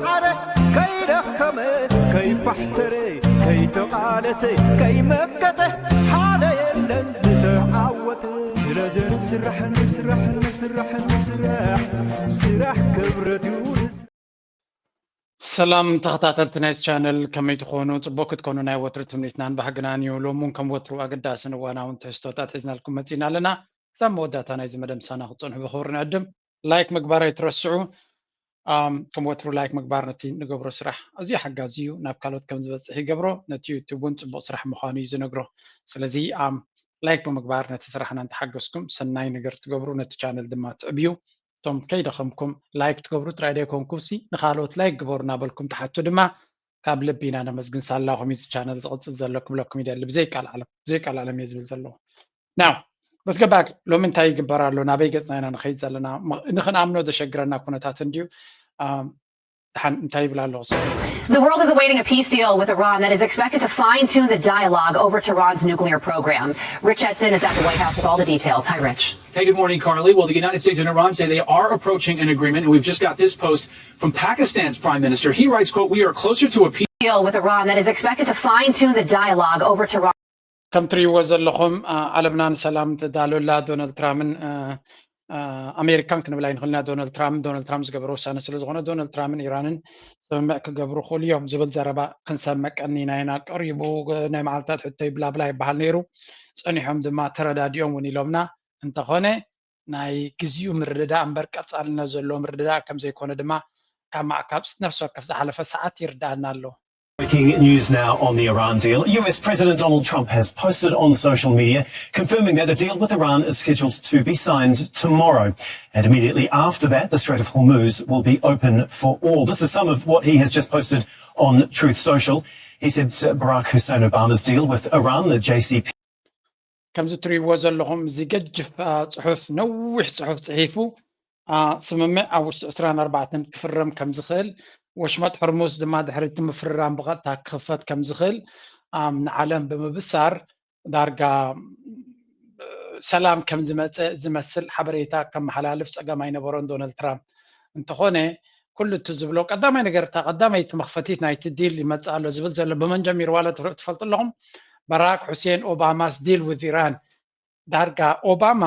ሓደ ከይደኸመ ከይፋሕተረ ከይተቓለሰ ከይመከተ ሓደ የለን ዝተዓወተ። ስለዚ ንስራሕ ንስራሕ ንስራሕ ንስራሕ ስራሕ ክብረት እዩ። ሰላም ተኸታተልቲ ናይቲ ቻነል፣ ከመይ ትኾኑ? ጽቡቅ ክትኮኑ ናይ ወትሩ ትምኒትናን ባህግናን እዩ። ሎሚ እውን ከም ወትሩ ኣገዳስን እዋናውን ትሕዝቶታት ሒዝናልኩም መጺእና ኣለና። ክሳብ መወዳእታ ናይዚ መደብ ምሳና ክትጸንሑ ብኽብሪ ንዕድም። ላይክ ምግባር ኣይትረስዑ። ኣም፣ ከም ወትሩ ላይክ ምግባር ነቲ ንገብሮ ስራሕ ኣዝዩ ሓጋዚ እዩ። ናብ ካልኦት ከም ዝበጽሕ ይገብሮ። ነቲ ዩቱብ እውን ጽቡቕ ስራሕ ምዃኑ እዩ ዝነግሮ። ስለዚ ኣም፣ ላይክ ብምግባር ነቲ ስራሕና እንተሓገዝኩም ሰናይ ነገር ትገብሩ፣ ነቲ ቻነል ድማ ትዕብዩ። እቶም ከይደኸምኩም ላይክ ትገብሩ ጥራይ ዘይኮንኩምሲ ንኻልኦት ላይክ ግበሩ እናበልኩም ትሓቱ ድማ ካብ ልቢ ኢና ነመስግን። ሳላኹም እዚ ቻነል ዝቕጽል ዘሎ ክብለኩም ይደሊ። ብዘይ ቃል ዓለም ብዘይ ቃል ዓለም እየ ዝብል ዘለኹ። ናው በስገባክ ሎሚ እንታይ ይግበር ኣሎ? ናበይ ገጽና ኢና ንኸይድ ዘለና? ንኽንኣምኖ ዘሸግረና ኩነታት እንድዩ። ድሓን እንታይ ይብል ኣለኹ? The world is awaiting a peace deal with Iran that is expected to fine tune the dialogue over Tehran's nuclear program. Rich Edson is at the White House with all the details. Hi, Rich. Hey, good morning, Carly. Well, the United States and Iran say they are approaching an agreement, and we've just got this post from Pakistan's prime minister. He writes, quote, "We are closer to a peace." Deal with Iran that is expected to fine tune the dialogue over Tehran. ከም ትሪእዎ ዘለኹም ዓለምና ንሰላም ትዳለላ ዶናልድ ትራምፕን ኣሜሪካን ክንብል ኣይንኽእልና። ዶናልድ ትራምፕ ዶናልድ ትራምፕ ዝገበረ ውሳነ ስለ ዝኾነ ዶናልድ ትራምፕን ኢራንን ስምምዕ ክገብሩ ክእሉ እዮም ዝብል ዘረባ ክንሰምዕ ቀኒና ኢና። ቀሪቡ ናይ መዓልታት ሕቶ ይብላብላ ይበሃል ነይሩ። ጸኒሖም ድማ ተረዳዲኦም እውን ኢሎምና። እንተኾነ ናይ ግዚኡ ምርድዳእ እምበር ቀጻልነት ዘለዎ ምርድዳእ ከም ዘይኮነ ድማ ካብ ማዕካብ ነፍሲ ወከፍ ዝሓለፈ ሰዓት ይርድኣና ኣሎ። Breaking news now on the Iran deal. U S President Donald Trump has posted on social media confirming that the deal with Iran is scheduled to be signed tomorrow. And immediately after that, the Strait of Hormuz will be open for all. This is some of what he has just posted on Truth Social. He said Barack Hussein Obama's deal with Iran, the J C P. ከምዚ ትሪእዎ ዘለኹም እዚ ገጅፍ ጽሑፍ ነዊሕ ጽሑፍ ጽሒፉ ስምምዕ ኣብ ውሽጢ ዕስራን ኣርባዕተን ክፍረም ከም ዝኽእል፣ ወሽመጥ ሕርሙዝ ድማ ድሕሪ እቲ ምፍርራም ብቐጥታ ክኽፈት ከም ዝኽእል ንዓለም ብምብሳር ዳርጋ ሰላም ከም ዝመፀ ዝመስል ሓበሬታ ከመሓላልፍ ፀገም ኣይነበሮን ዶናልድ ትራምፕ። እንተኾነ ኩሉ እቲ ዝብሎ ቀዳማይ ነገር እታ ቀዳመይቲ መኽፈቲት ናይቲ ዲል ይመፅእ ኣሎ ዝብል ዘሎ ብመን ጀሚሩ ዋላ ትፈልጡ ኣለኹም? በራክ ሑሴን ኦባማስ ዲል ዊዝ ኢራን። ዳርጋ ኦባማ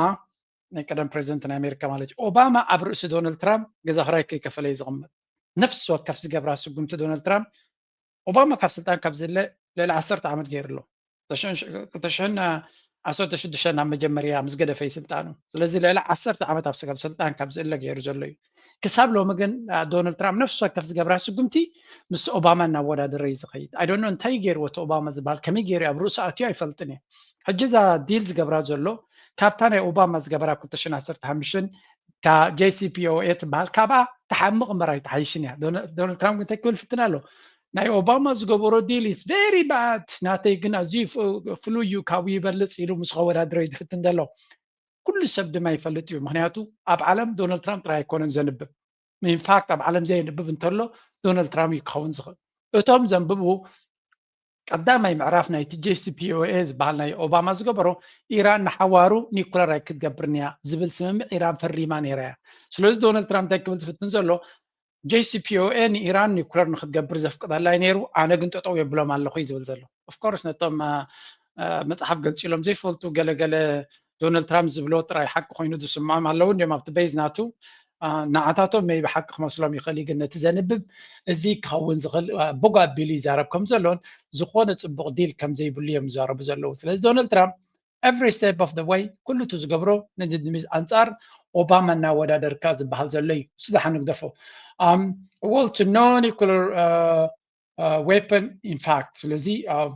ናይ ቀደም ፕሬዚደንት ናይ ኣሜሪካ ማለት እዩ። ኦባማ ኣብ ርእሲ ዶናልድ ትራምፕ ገዛ ክራይ ከይከፈለ እዩ ዝቕመጥ። ነፍሲ ወከፍ ዝገብራ ስጉምቲ ዶናልድ ትራምፕ ኦባማ ካብ ስልጣን ካብ ዝለ ልዕሊ ዓሰርተ ዓመት ገይሩ ኣሎ። ክልተ ሽሕን ዓሰርተ ሽዱሽተ ናብ መጀመርያ ምስ ገደፈ እዩ ስልጣኑ። ስለዚ ልዕሊ ዓሰርተ ዓመት ኣብ ስልጣን ካብ ዝእለ ገይሩ ዘሎ እዩ። ክሳብ ሎሚ ግን ዶናልድ ትራምፕ ነፍሲ ወከፍ ዝገብራ ስጉምቲ ምስ ኦባማ እናወዳደረ እዩ ዝኸይድ። ኣይ ዶንት ኖ እንታይ ገይርዎ እቲ ኦባማ ዝበሃል ከመይ ገይሩ ኣብ ርእሱ ኣትዩ ኣይፈልጥን እየ። ሕጂ እዛ ዲል ዝገብራ ዘሎ ካብታ ናይ ኦባማ ዝገበራ ክልተ ሽሕን ዓሰርተ ሓሙሽተን እታ ጄሲፒኦኤ ትበሃል ካብኣ ትሓምቕ እምበር ኣይትሓይሽን እያ። ዶናልድ ትራምፕ እንታይ ክብል ፍትን ኣሎ? ናይ ኦባማ ዝገበሮ ዲል is very bad፣ ናተይ ግን ኣዝዩ ፍሉይ እዩ፣ ካብኡ ይበልፅ ኢሉ ምስ ከወዳድሮ እዩ ዝፍትን ዘሎ። ኩሉ ሰብ ድማ ይፈልጥ እዩ። ምክንያቱ ኣብ ዓለም ዶናልድ ትራምፕ ጥራይ ኣይኮነን ዘንብብ። ኢንፋክት ኣብ ዓለም ዘየንብብ እንተሎ ዶናልድ ትራምፕ እዩ ክኸውን ዝኽእል። እቶም ዘንብቡ ቀዳማይ ምዕራፍ ናይቲ ጄሲፒኦኤ ዝበሃል ናይ ኦባማ ዝገበሮ ኢራን ንሓዋሩ ኒኩለር ኣይክትገብርን እያ ዝብል ስምምዕ ኢራን ፈሪማ ነይራ እያ። ስለዚ ዶናልድ ትራምፕ እንታይ ክብል ዝፍትን ዘሎ ጄሲፒኦኤ ንኢራን ኒኩለር ንክትገብር ዘፍቅደላ እዩ ነይሩ፣ ኣነ ግን ጠጠው የብሎም ኣለኹ እዩ ዝብል ዘሎ። ኦፍኮርስ ነቶም መፅሓፍ ገንፂሎም ዘይፈልጡ ገለገለ ዶናልድ ትራምፕ ዝብሎ ጥራይ ሓቂ ኮይኑ ዝስምዖም ኣለዉ እንዲም ኣብቲ ቤዝ ናቱ ንዓታቶም ሜይቢ ሓቂ ክመስሎም ይኽእል እዩ፣ ግን ነቲ ዘንብብ እዚ ክኸውን ዝኽእል በጎ ኣቢሉ ይዛረብ ከም ዘሎን ዝኾነ ፅቡቕ ዲል ከም ዘይብሉ እዮም ዝዛረቡ ዘለዉ። ስለዚ ዶናልድ ትራምፕ every step of the way ኩሉ እቲ ዝገብሮ ንድድሚዝ ኣንፃር ኦባማ እናወዳደርካ ዝበሃል ዘሎ እዩ። እሱ ደሓን ንግደፎ። World to no nuclear weapon in fact። ስለዚ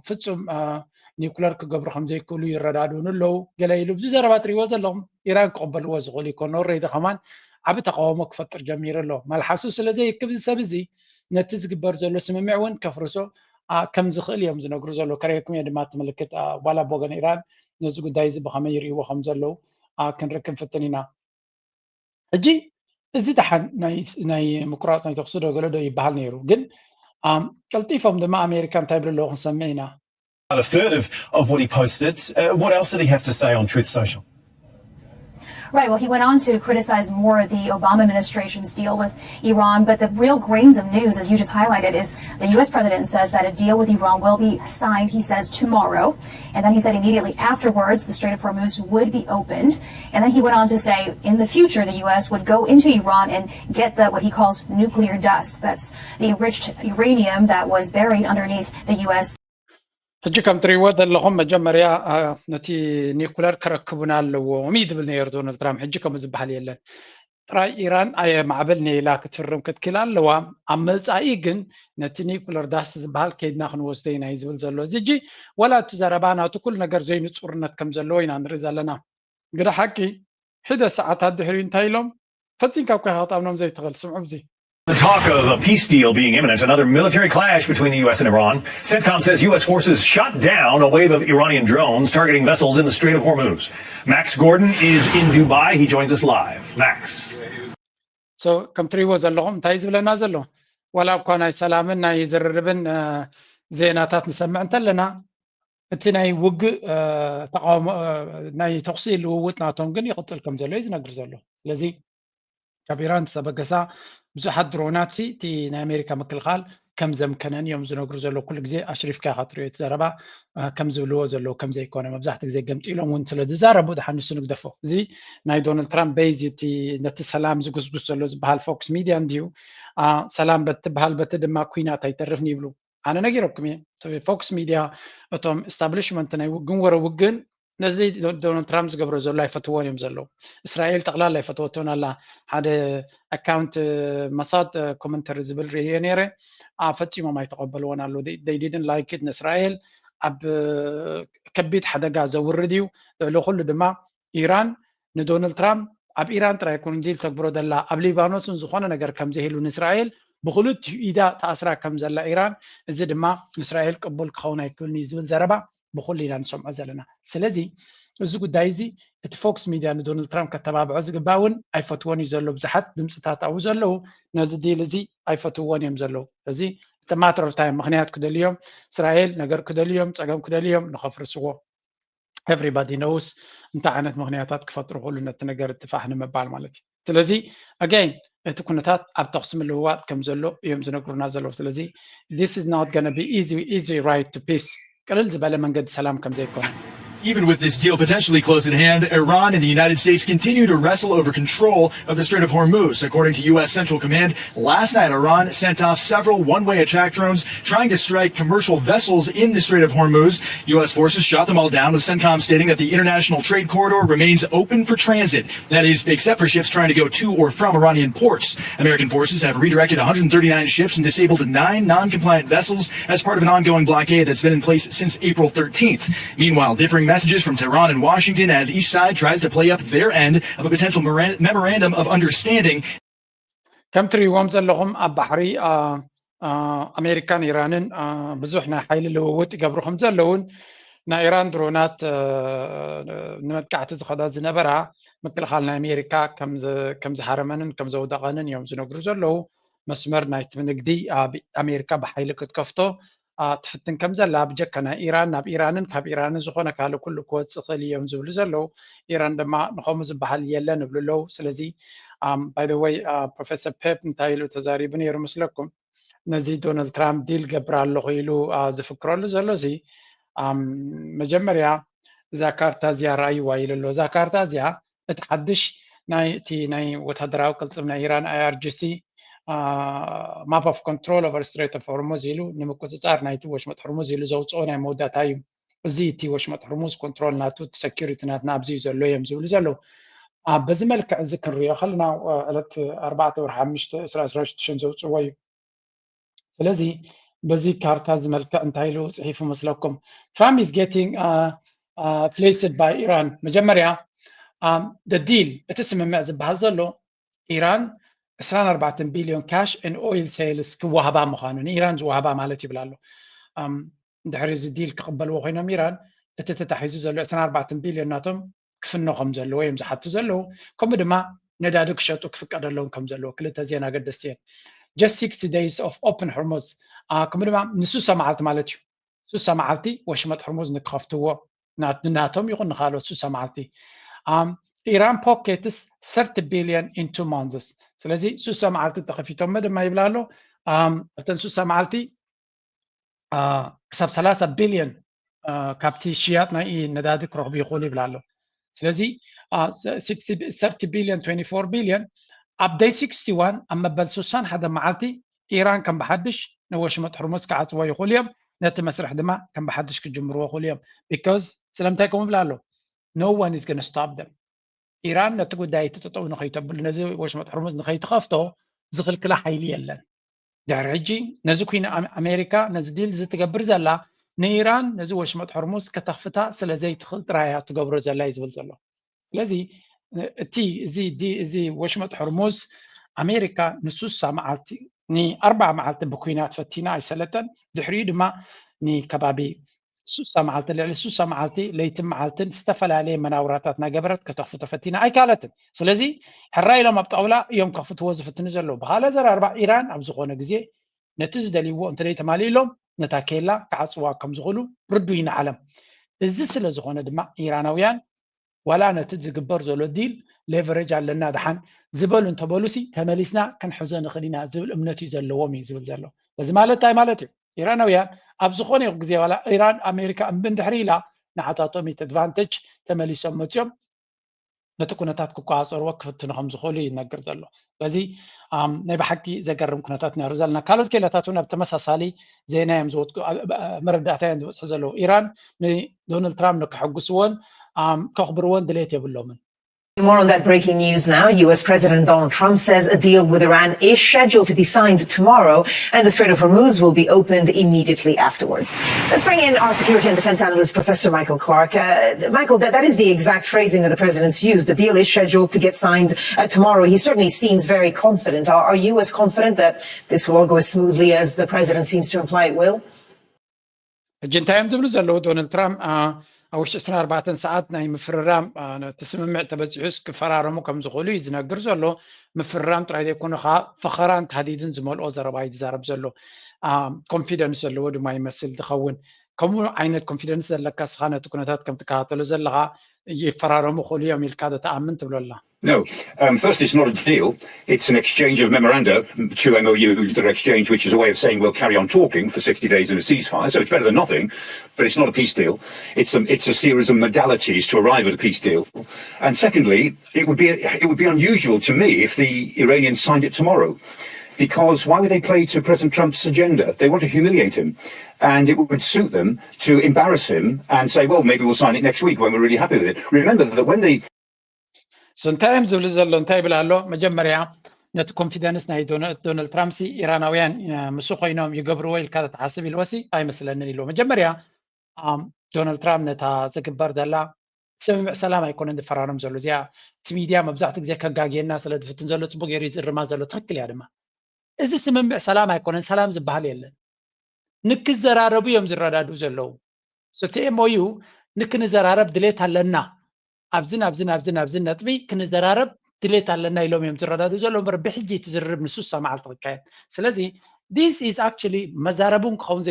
ፍፁም ኒኩለር ክገብሩ ከም ዘይክእሉ ይረዳድኡን ኣለዉ። ገለ ኢሉ ብዙ ዘረባ ትሪእዎ ዘለኹም ኢራን ክቕበልዎ ዝኽእሉ ይኮኑ። ኦልሬዲ ከማን ዓቢ ተቃውሞ ክፈጥር ጀሚሩ ኣሎ። መልሓሱ ስለ ዘይክብ እዚ ሰብ እዚ ነቲ ዝግበር ዘሎ ስምምዕ እውን ከፍርሶ ከም ዝኽእል እዮም ዝነግሩ ዘለዉ። ከርእየኩም እየ ድማ እቲ ምልክት ዋላ ብወገን ኢራን ነዚ ጉዳይ እዚ ብኸመይ ይርእይዎ ከም ዘለዉ ክንርኢ ክንፍትን ኢና። ሕጂ እዚ ደሓን ናይ ምቁራፅ ናይ ተኽሲ ዶ ገለ ዶ ይበሃል ነይሩ፣ ግን ቀልጢፎም ድማ ኣሜሪካ እንታይ ይብሉ ኣለዉ ክንሰምዕ ኢና። A third of, of what he posted. Uh, what else did he have to say on Truth Social? Right. Well, he went on to criticize more the Obama administration's deal with Iran, but the real grains of news, as you just highlighted, is the U S president says that a deal with Iran will be signed, he says, tomorrow. And then he said immediately afterwards, the Strait of Hormuz would be opened. And then he went on to say in the future, the U S would go into Iran and get the, what he calls nuclear dust. That's the enriched uranium that was buried underneath the U S. ሕጂ ከም ትሪእዎ ዘለኹም መጀመርያ ነቲ ኒኩለር ክረክቡና ኣለዎም እዩ ዝብል ነይሩ ዶናልድ ትራምፕ። ሕጂ ከምኡ ዝበሃል የለን። ጥራይ ኢራን ኣየ ማዕበል ነይላ ክትፍርም ክትክል ኣለዋ። ኣብ መፃኢ ግን ነቲ ኒኩለር ዳስ ዝበሃል ከይድና ክንወስዶ ኢና እዩ ዝብል ዘሎ። እዚ ሕጂ ወላ እቲ ዘረባ ናቱ ኩሉ ነገር ዘይንፁርነት ከም ዘለዎ ኢና ንርኢ ዘለና። ግደ ሓቂ ሕደ ሰዓታት ድሕሪኡ እንታይ ኢሎም ፈፂምካ እኳ ኢኻ ክጣምኖም ዘይትኽእል። ስምዑ እዚ። The talk of a peace deal being imminent, another military clash between the U S and Iran. CENTCOM says U S forces shot down a wave of Iranian drones targeting vessels in the Strait of Hormuz. Max Gordon is in Dubai. He joins us live. Max. So ከም ትሪእዎ ዘለኹም እንታይ ዝብለና ዘሎ ዋላ እኳ ናይ ሰላምን ናይ ዝርርብን ዜናታት ንሰምዕ እንተለና እቲ ናይ ውግእ ተቃውሞ ናይ ተኩሲ ልውውጥ ናቶም ግን ይቕፅል ከም ዘሎ እዩ ዝነግር ዘሎ። ስለዚ ካብ ኢራን ዝተበገሳ ብዙሓት ድሮናት ሲ እቲ ናይ ኣሜሪካ ምክልኻል ከም ዘምከነን እዮም ዝነግሩ ዘለዉ። ኩሉ ግዜ ኣሽሪፍካ ኢኻ ትሪኦ እቲ ዘረባ ከም ዝብልዎ ዘለዉ ከም ዘይኮነ መብዛሕቲ ግዜ ገምጢሎም እውን ስለ ዝዛረቡ ድሓን ንሱ ንግደፎ። እዚ ናይ ዶናልድ ትራምፕ በይዝ እቲ ነቲ ሰላም ዝጉስጉስ ዘሎ ዝበሃል ፎክስ ሚድያ እንድዩ። ሰላም በቲ በሃል በቲ ድማ ኩናት ኣይተርፍን ይብሉ። ኣነ ነጊረኩም እየ ፎክስ ሚድያ እቶም ኤስታብሊሽመንት ናይ ውግን ወረ ውግን ነዚ ዶናልድ ትራምፕ ዝገብሮ ዘሎ ኣይፈትዎን እዮም ዘለዉ። እስራኤል ጠቕላላ ኣይፈትወቶን ኣላ። ሓደ ኣካውንት መሳድ ኮመንተሪ ዝብል ርእየ ነይረ። ፈፂሞም ኣይተቐበልዎን ኣለዉ። They didn't like it ንእስራኤል ኣብ ከቢድ ሓደጋ ዘውርድ እዩ። ልዕሊ ኩሉ ድማ ኢራን ንዶናልድ ትራምፕ ኣብ ኢራን ጥራይ ኣይኮኑን ዲል ተግብሮ ዘላ ኣብ ሊባኖስን ዝኾነ ነገር ከም ዘይህሉ ንእስራኤል ብክልቲኡ ኢዳ ተኣስራ ከም ዘላ ኢራን እዚ ድማ ንእስራኤል ቅቡል ክኸውን ኣይክእልን እዩ ዝብል ዘረባ ብኩሉ ኢና ንሰምዖ ዘለና። ስለዚ እዚ ጉዳይ እዚ እቲ ፎክስ ሚድያ ንዶናልድ ትራምፕ ከተባብዖ ዝግባእ እውን ኣይፈትዎን እዩ ዘሎ። ብዙሓት ድምፅታት ኣብኡ ዘለዉ ነዚ ዲል እዚ ኣይፈትውዎን እዮም ዘለዉ። እዚ it's a matter of time ምክንያት ክደልዮም እስራኤል ነገር ክደልዮም ፀገም ክደልዮም ንኸፍርስዎ everybody knows እንታይ ዓይነት ምክንያታት ክፈጥሩ ክእሉ ነቲ ነገር እቲ ፋሕ ንምባል ማለት እዩ። ስለዚ again እቲ ኩነታት ኣብ ተኩሲ ምልውዋጥ ከም ዘሎ እዮም ዝነግሩና ዘለዉ። ስለዚ this is not gonna be easy easy right to peace ቅልል ዝበለ መንገዲ ሰላም ከም ዘይኮነ Even with this deal potentially close at hand, Iran and the United States continue to wrestle over control of the Strait of Hormuz. According to U S Central Command, last night Iran sent off several one way attack drones trying to strike commercial vessels in the Strait of Hormuz. U S forces shot them all down, with CENTCOM stating that the international trade corridor remains open for transit. That is, except for ships trying to go to or from Iranian ports. American forces have redirected one hundred thirty-nine ships and disabled nine non compliant vessels as part of an ongoing blockade that's been in place since April thirteenth. Meanwhile, differing messages from Tehran and Washington as each side tries to play up their end of a potential memorandum of understanding. ከም ትሪእዎም ዘለኹም ኣብ ባሕሪ ኣሜሪካን ኢራንን ብዙሕ ናይ ሓይሊ ልውውጥ ይገብሩ ከም ዘለውን ናይ ኢራን ድሮናት ንመጥቃዕቲ ዝኸዳ ዝነበራ ምክልኻል ናይ ኣሜሪካ ከም ዝሃረመንን ከም ዘውደቐንን እዮም ዝነግሩ ዘለዉ። መስመር ናይቲ ንግዲ ኣሜሪካ ብሓይሊ ክትከፍቶ ትፍትን ከም ዘላ ብጀካ ናይ ኢራን ናብ ኢራንን ካብ ኢራንን ዝኾነ ካልእ ኩሉ ክወፅእ ክእል እዮም ዝብሉ ዘለዉ። ኢራን ድማ ንኸምኡ ዝበሃል የለን ይብሉ ኣለዉ። ስለዚ by the way ፕሮፌሰር ፔፕ እንታይ ኢሉ ተዛሪቡ ነይሩ ምስለኩም ነዚ ዶናልድ ትራምፕ ዲል ገብር ኣለኹ ኢሉ ዝፍክረሉ ዘሎ እዚ መጀመርያ እዛ ካርታ እዚኣ ረኣይዋ ኢሉ ኣሎ። እዛ ካርታ እዚኣ እቲ ሓድሽ ናይ እቲ ናይ ወታደራዊ ቅልፅም ናይ ኢራን I R G C map of control over Strait of Hormuz ኢሉ ንምቁፅፃር ናይቲ ወሽመጥ ሕርሙዝ ኢሉ ዘውፅኦ ናይ መወዳእታ እዩ። እዚ እቲ ወሽመጥ ሕርሙዝ ኮንትሮል ናቱ እቲ ሰኪሪቲ ናትና ኣብዚ እዩ ዘሎ እዮም ዝብሉ ዘለዉ። በዚ መልክዕ እዚ ክንሪኦ ከለና ዕለት ኣርባዕተ ወርሒ ሓሙሽተ ዕስራ ዕስራ ሽዱሽተ ዘውፅዎ እዩ። ስለዚ በዚ ካርታ እዚ መልክዕ እንታይ ኢሉ ፅሒፉ መስለኩም? Trump is getting fleeced by Iran። መጀመርያ ዲል እቲ ስምምዕ ዝበሃል ዘሎ ኢራን ዕስራን ኣርባዕተን ቢልዮን ካሽ ን ኦይል ሴልስ ክወሃባ ምዃኑ ንኢራን ዝወሃባ ማለት ይብል ኣሎ። ድሕሪ እዚ ዲል ክቕበልዎ ኮይኖም ኢራን እቲ ተታሒዙ ዘሎ ዕስራን ኣርባዕተን ቢልዮን ናቶም ክፍኖ ከም ዘለዎ እዮም ዝሓቱ ዘለዉ። ከምኡ ድማ ነዳዲ ክሸጡ ክፍቀደሎም ከም ዘለዎ ክልተ ዜና ኣገደስቲ እዮም። Just sixty days of open ሕርሙዝ ከምኡ ድማ ንሱሳ መዓልቲ ማለት እዩ። ሱሳ መዓልቲ ወሽመጥ ሕርሙዝ ንክኸፍትዎ ንናቶም ይኹን ንካልኦት ሱሳ መዓልቲ Iran pockets thirty billion in two months። ስለዚ ሱሳ መዓልቲ ተኸፊቶሞ ድማ ይብላ ኣሎ። ኣብተን ሱሳ መዓልቲ ክሳብ ሰላሳ ቢልዮን ካብቲ ሽያጥ ናይ ነዳዲ ክረኽቡ ይኽእሉ ይብላ ኣሎ። ስለዚ thirty billion twenty-four billion ኣብ day sixty-one ኣብ መበል ሱሳን ሓደ መዓልቲ ኢራን ከም ብሓድሽ ንወሽመጥ ሕርሙዝ ክዓፅዎ ይኽእሉ እዮም። ነቲ መስርሕ ድማ ከም ብሓድሽ ክጅምርዎ ይኽእሉ እዮም። Because ስለምንታይ ከምኡ ይብላ ኣሎ? No one is gonna stop them። ኢራን ነቲ ጉዳይ እቲ ጠጠው ንኸይተብሉ ነዚ ወሽመጥ ሕርሙዝ ንኸይትኸፍቶ ዝኽልክላ ሓይሊ የለን። ድሕሪ ሕጂ ነዚ ኩይነ ኣሜሪካ ነዚ ዲል እዚ ትገብር ዘላ ንኢራን ነዚ ወሽመጥ ሕርሙዝ ከተኽፍታ ስለ ዘይትኽእል ጥራይ እያ ትገብሮ ዘላ እዩ ዝብል ዘሎ። ስለዚ እቲ እዚ እዚ ወሽመጥ ሕርሙዝ ኣሜሪካ ንሱሳ መዓልቲ ንኣርባዓ መዓልቲ ብኩናት ፈቲና ኣይሰለጠን። ድሕሪኡ ድማ ንከባቢ ሱሳ መዓልቲ ልዕሊ ሱሳ መዓልቲ ለይትን መዓልትን ዝተፈላለየ መናውራታት እናገበረት ከተኽፍቶ ፈቲና ኣይከኣለትን። ስለዚ ሕራይ ኢሎም ኣብ ጣውላ እዮም ከኽፍትዎ ዝፍትኑ ዘለዉ። ብኻልእ ኣዘራርባ ኢራን ኣብ ዝኾነ ግዜ ነቲ ዝደልይዎ እንተዘይተማሊእሎም ነታ ኬላ ክዓፅዋ ከም ዝኽእሉ ርዱይ ንዓለም። እዚ ስለ ዝኾነ ድማ ኢራናውያን ዋላ ነቲ ዝግበር ዘሎ ዲል ሌቨሬጅ ኣለና ደሓን ዝበሉ እንተበሉሲ ተመሊስና ክንሕዞ ንኽእል ኢና ዝብል እምነት እዩ ዘለዎም እዩ ዝብል ዘሎ። እዚ ማለት እንታይ ማለት እዩ? ኢራናውያን ኣብ ዝኾነ ይኹን ግዜ ዋላ ኢራን ኣሜሪካ እምቢ እንድሕሪ ኢላ ንዓታቶም ኢት ኣድቫንቴጅ ተመሊሶም መፅዮም ነቲ ኩነታት ክቆፃፀርዎ ክፍትኑ ከም ዝኽእሉ ይነግር ዘሎ። ስለዚ ናይ ብሓቂ ዘገርም ኩነታት ነሩ ዘለና ካልኦት ኬላታት እውን ኣብ ተመሳሳሊ ዜና እዮም ዝወጥቁ መረዳእታ እዮም ዝበፅሑ ዘለዉ። ኢራን ንዶናልድ ትራምፕ ንክሕጉስዎን ከኽብርዎን ድሌት የብሎምን። More on that breaking news now. U S President Donald Trump says a deal with Iran is scheduled to be signed tomorrow, and the Strait of Hormuz will be opened immediately afterwards. Let's bring in our security and defense analyst, Professor Michael Clark. Uh, Michael, that, that is the exact phrasing that the president's used. The deal is scheduled to get signed uh, tomorrow. He certainly seems very confident. Are, are you as confident that this will all go as smoothly as the president seems to imply it will? ሕጂ እንታይ እዮም ዝብሉ ዘለዉ? ዶናልድ ትራምፕ ኣብ ውሽጢ ዕስራን ኣርባዕተን ሰዓት ናይ ምፍርራም እቲ ስምምዕ ተበፂሑስ ክፈራረሙ ከም ዝኽእሉ እዩ ዝነግር ዘሎ። ምፍርራም ጥራይ ዘይኮነ ከዓ ፈኸራን ታህዲድን ዝመልኦ ዘረባ እዩ ዝዛረብ ዘሎ። ኮንፊደንስ ዘለዎ ድማ ይመስል ዝኸውን። ከምኡ ዓይነት ኮንፊደንስ ዘለካ ስኻ ነቲ ኩነታት ከም ትከታተሎ ዘለኻ ይፈራረሙ ክእሉ እዮም ኢልካ ዶ ትኣምን ትብሎ ኣላ? No. Um, first, it's not a deal. It's an exchange of memoranda, two M O Us that are exchanged, which is a way of saying we'll carry on talking for sixty days in a ceasefire. So it's better than nothing, but it's not a peace deal. It's a, it's a series of modalities to arrive at a peace deal. And secondly, it would be it would be unusual to me if the Iranians signed it tomorrow, because why would they play to President Trump's agenda? They want to humiliate him, and it would suit them to embarrass him and say, well, maybe we'll sign it next week when we're really happy with it. Remember that when they So እንታይ እዮም ዝብሉ ዘሎ እንታይ ይብል ኣሎ? መጀመርያ ነቲ ኮንፊደንስ ናይ ዶናልድ ትራምፕ ሲ ኢራናውያን ምስ ኮይኖም ይገብርዎ ኢልካ ተትሓስብ ኢልዎ ሲ ኣይመስለንን ኢልዎ። መጀመርያ ዶናልድ ትራምፕ ነታ ዝግበር ዘላ ስምምዕ ሰላም ኣይኮነን ዝፈራረም ዘሎ። እዚኣ እቲ ሚድያ መብዛሕትኡ ግዜ ከጋግየና ስለ ዝፍትን ዘሎ ፅቡቅ ገይሩ ዝእርማ ዘሎ ትክክል እያ ድማ። እዚ ስምምዕ ሰላም ኣይኮነን፣ ሰላም ዝበሃል የለን። ንክዘራረቡ እዮም ዝረዳድኡ ዘለዉ። እቲ M O U ንክንዘራረብ ድሌት ኣለና፣ ኣብዝን ኣብዝን ኣብዝን ኣብዝን ነጥቢ ክንዘራረብ ድሌት ኣለና ኢሎም እዮም ዝረዳድኡ ዘለዉ እምበር ብሕጂ እቲ ዝርርብ ንሱሳ መዓልቲ ክካየድ። ስለዚ this is actually መዛረቡ ክኸውን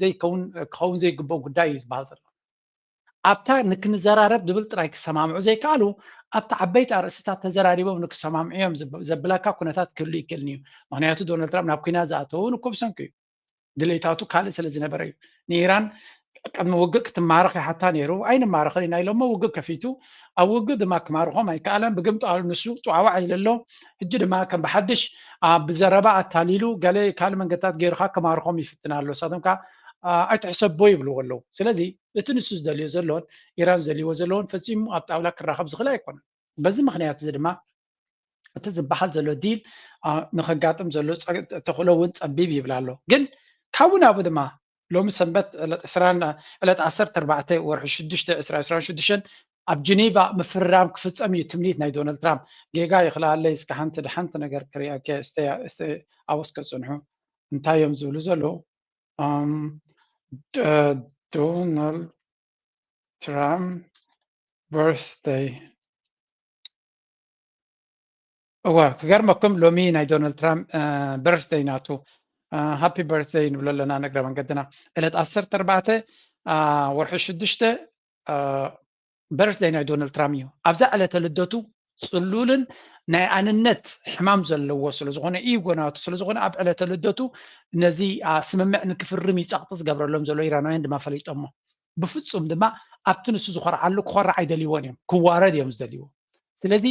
ዘይከውን ክኸውን ዘይግብኦ ጉዳይ እዩ ዝበሃል ዘሎ። ኣብታ ንክንዘራረብ ዝብል ጥራይ ክሰማምዑ ዘይከኣሉ ኣብቲ ዓበይቲ ኣርእስታት ተዘራሪቦም ንክሰማምዑ እዮም ዘብለካ ኩነታት ክህሉ ይክእልን እዩ። ምክንያቱ ዶናልድ ትራምፕ ናብ ኩናት ዝኣተዉ ንኮብ ሰንኩ እዩ። ድሌታቱ ካልእ ስለ ዝነበረ እዩ። ንኢራን ቅድሚ ውግእ ክትማረኽ ይሓታ ነይሩ። ኣይንማረኽን ኢና ኢሎሞ ውግእ ከፊቱ ኣብ ውግእ ድማ ክማርኾም ኣይከኣለን። ብግምጣሉ ንሱ ጧዕዋዕ ኢሉ ኣሎ። ሕጂ ድማ ከም ብሓድሽ ብዘረባ ኣታሊሉ ገለ ካልእ መንገድታት ገይሩካ ክማርኾም ይፍትን ኣሎ። ንሳቶም ከዓ ኣይትሕሰቦ ይብልዎ ኣለዉ። ስለዚ እቲ ንሱ ዝደልዮ ዘሎን ኢራን ዝደልይዎ ዘለውን ፈጺሙ ኣብ ጣውላ ክራኸብ ዝኽእል ኣይኮነን። በዚ ምኽንያት እዚ ድማ እቲ ዝበሃል ዘሎ ዲል ንኸጋጥም ዘሎ ተኽእሎ እውን ጸቢብ ይብል ኣሎ። ግን ካብኡ ናብኡ ድማ ሎሚ ሰንበት ዕለት ዕስራን ዕለት ዓሰርተ ኣርባዕተ ወርሒ ሽዱሽተ ዕስራ ዕስራን ሽዱሽተን ኣብ ጀኔቫ ምፍርራም ክፍጸም እዩ ትምኒት ናይ ዶናልድ ትራምፕ። ጌጋ ይኽልኣለይ እስከ ሓንቲ ድሓንቲ ነገር ክርእየከ ኣወስከ ጽንሑ እንታይ እዮም ዝብሉ ዘለዉ? ዶናልድ ትራምፕ በርትደይ እዋ ክገርመኩም ሎሚ ናይ ዶናልድ ትራምፕ በርትደይ ናቱ ሃፒ በርትደይ ንብሎ ኣለና። ንግረ መንገድና ዕለት ዓሰርተ ኣርባዕተ ወርሒ ሽዱሽተ በርዝደይ ናይ ዶናልድ ትራምፕ እዩ። ኣብዛ ዕለተ ልደቱ ጽሉልን ናይ ኣንነት ሕማም ዘለዎ ስለዝኾነ፣ ኢጎ ናቱ ስለዝኾነ፣ ኣብ ዕለተ ልደቱ ነዚ ስምምዕ ንክፍርም እዩ ጸቕጢ ዝገብረሎም ዘሎ። ኢራናውያን ድማ ፈሊጦሞ። ብፍጹም ድማ ኣብቲ ንሱ ዝኾርዓሉ ክኾርዕ ኣይደልይዎን እዮም። ክዋረድ እዮም ዝደልይዎ። ስለዚ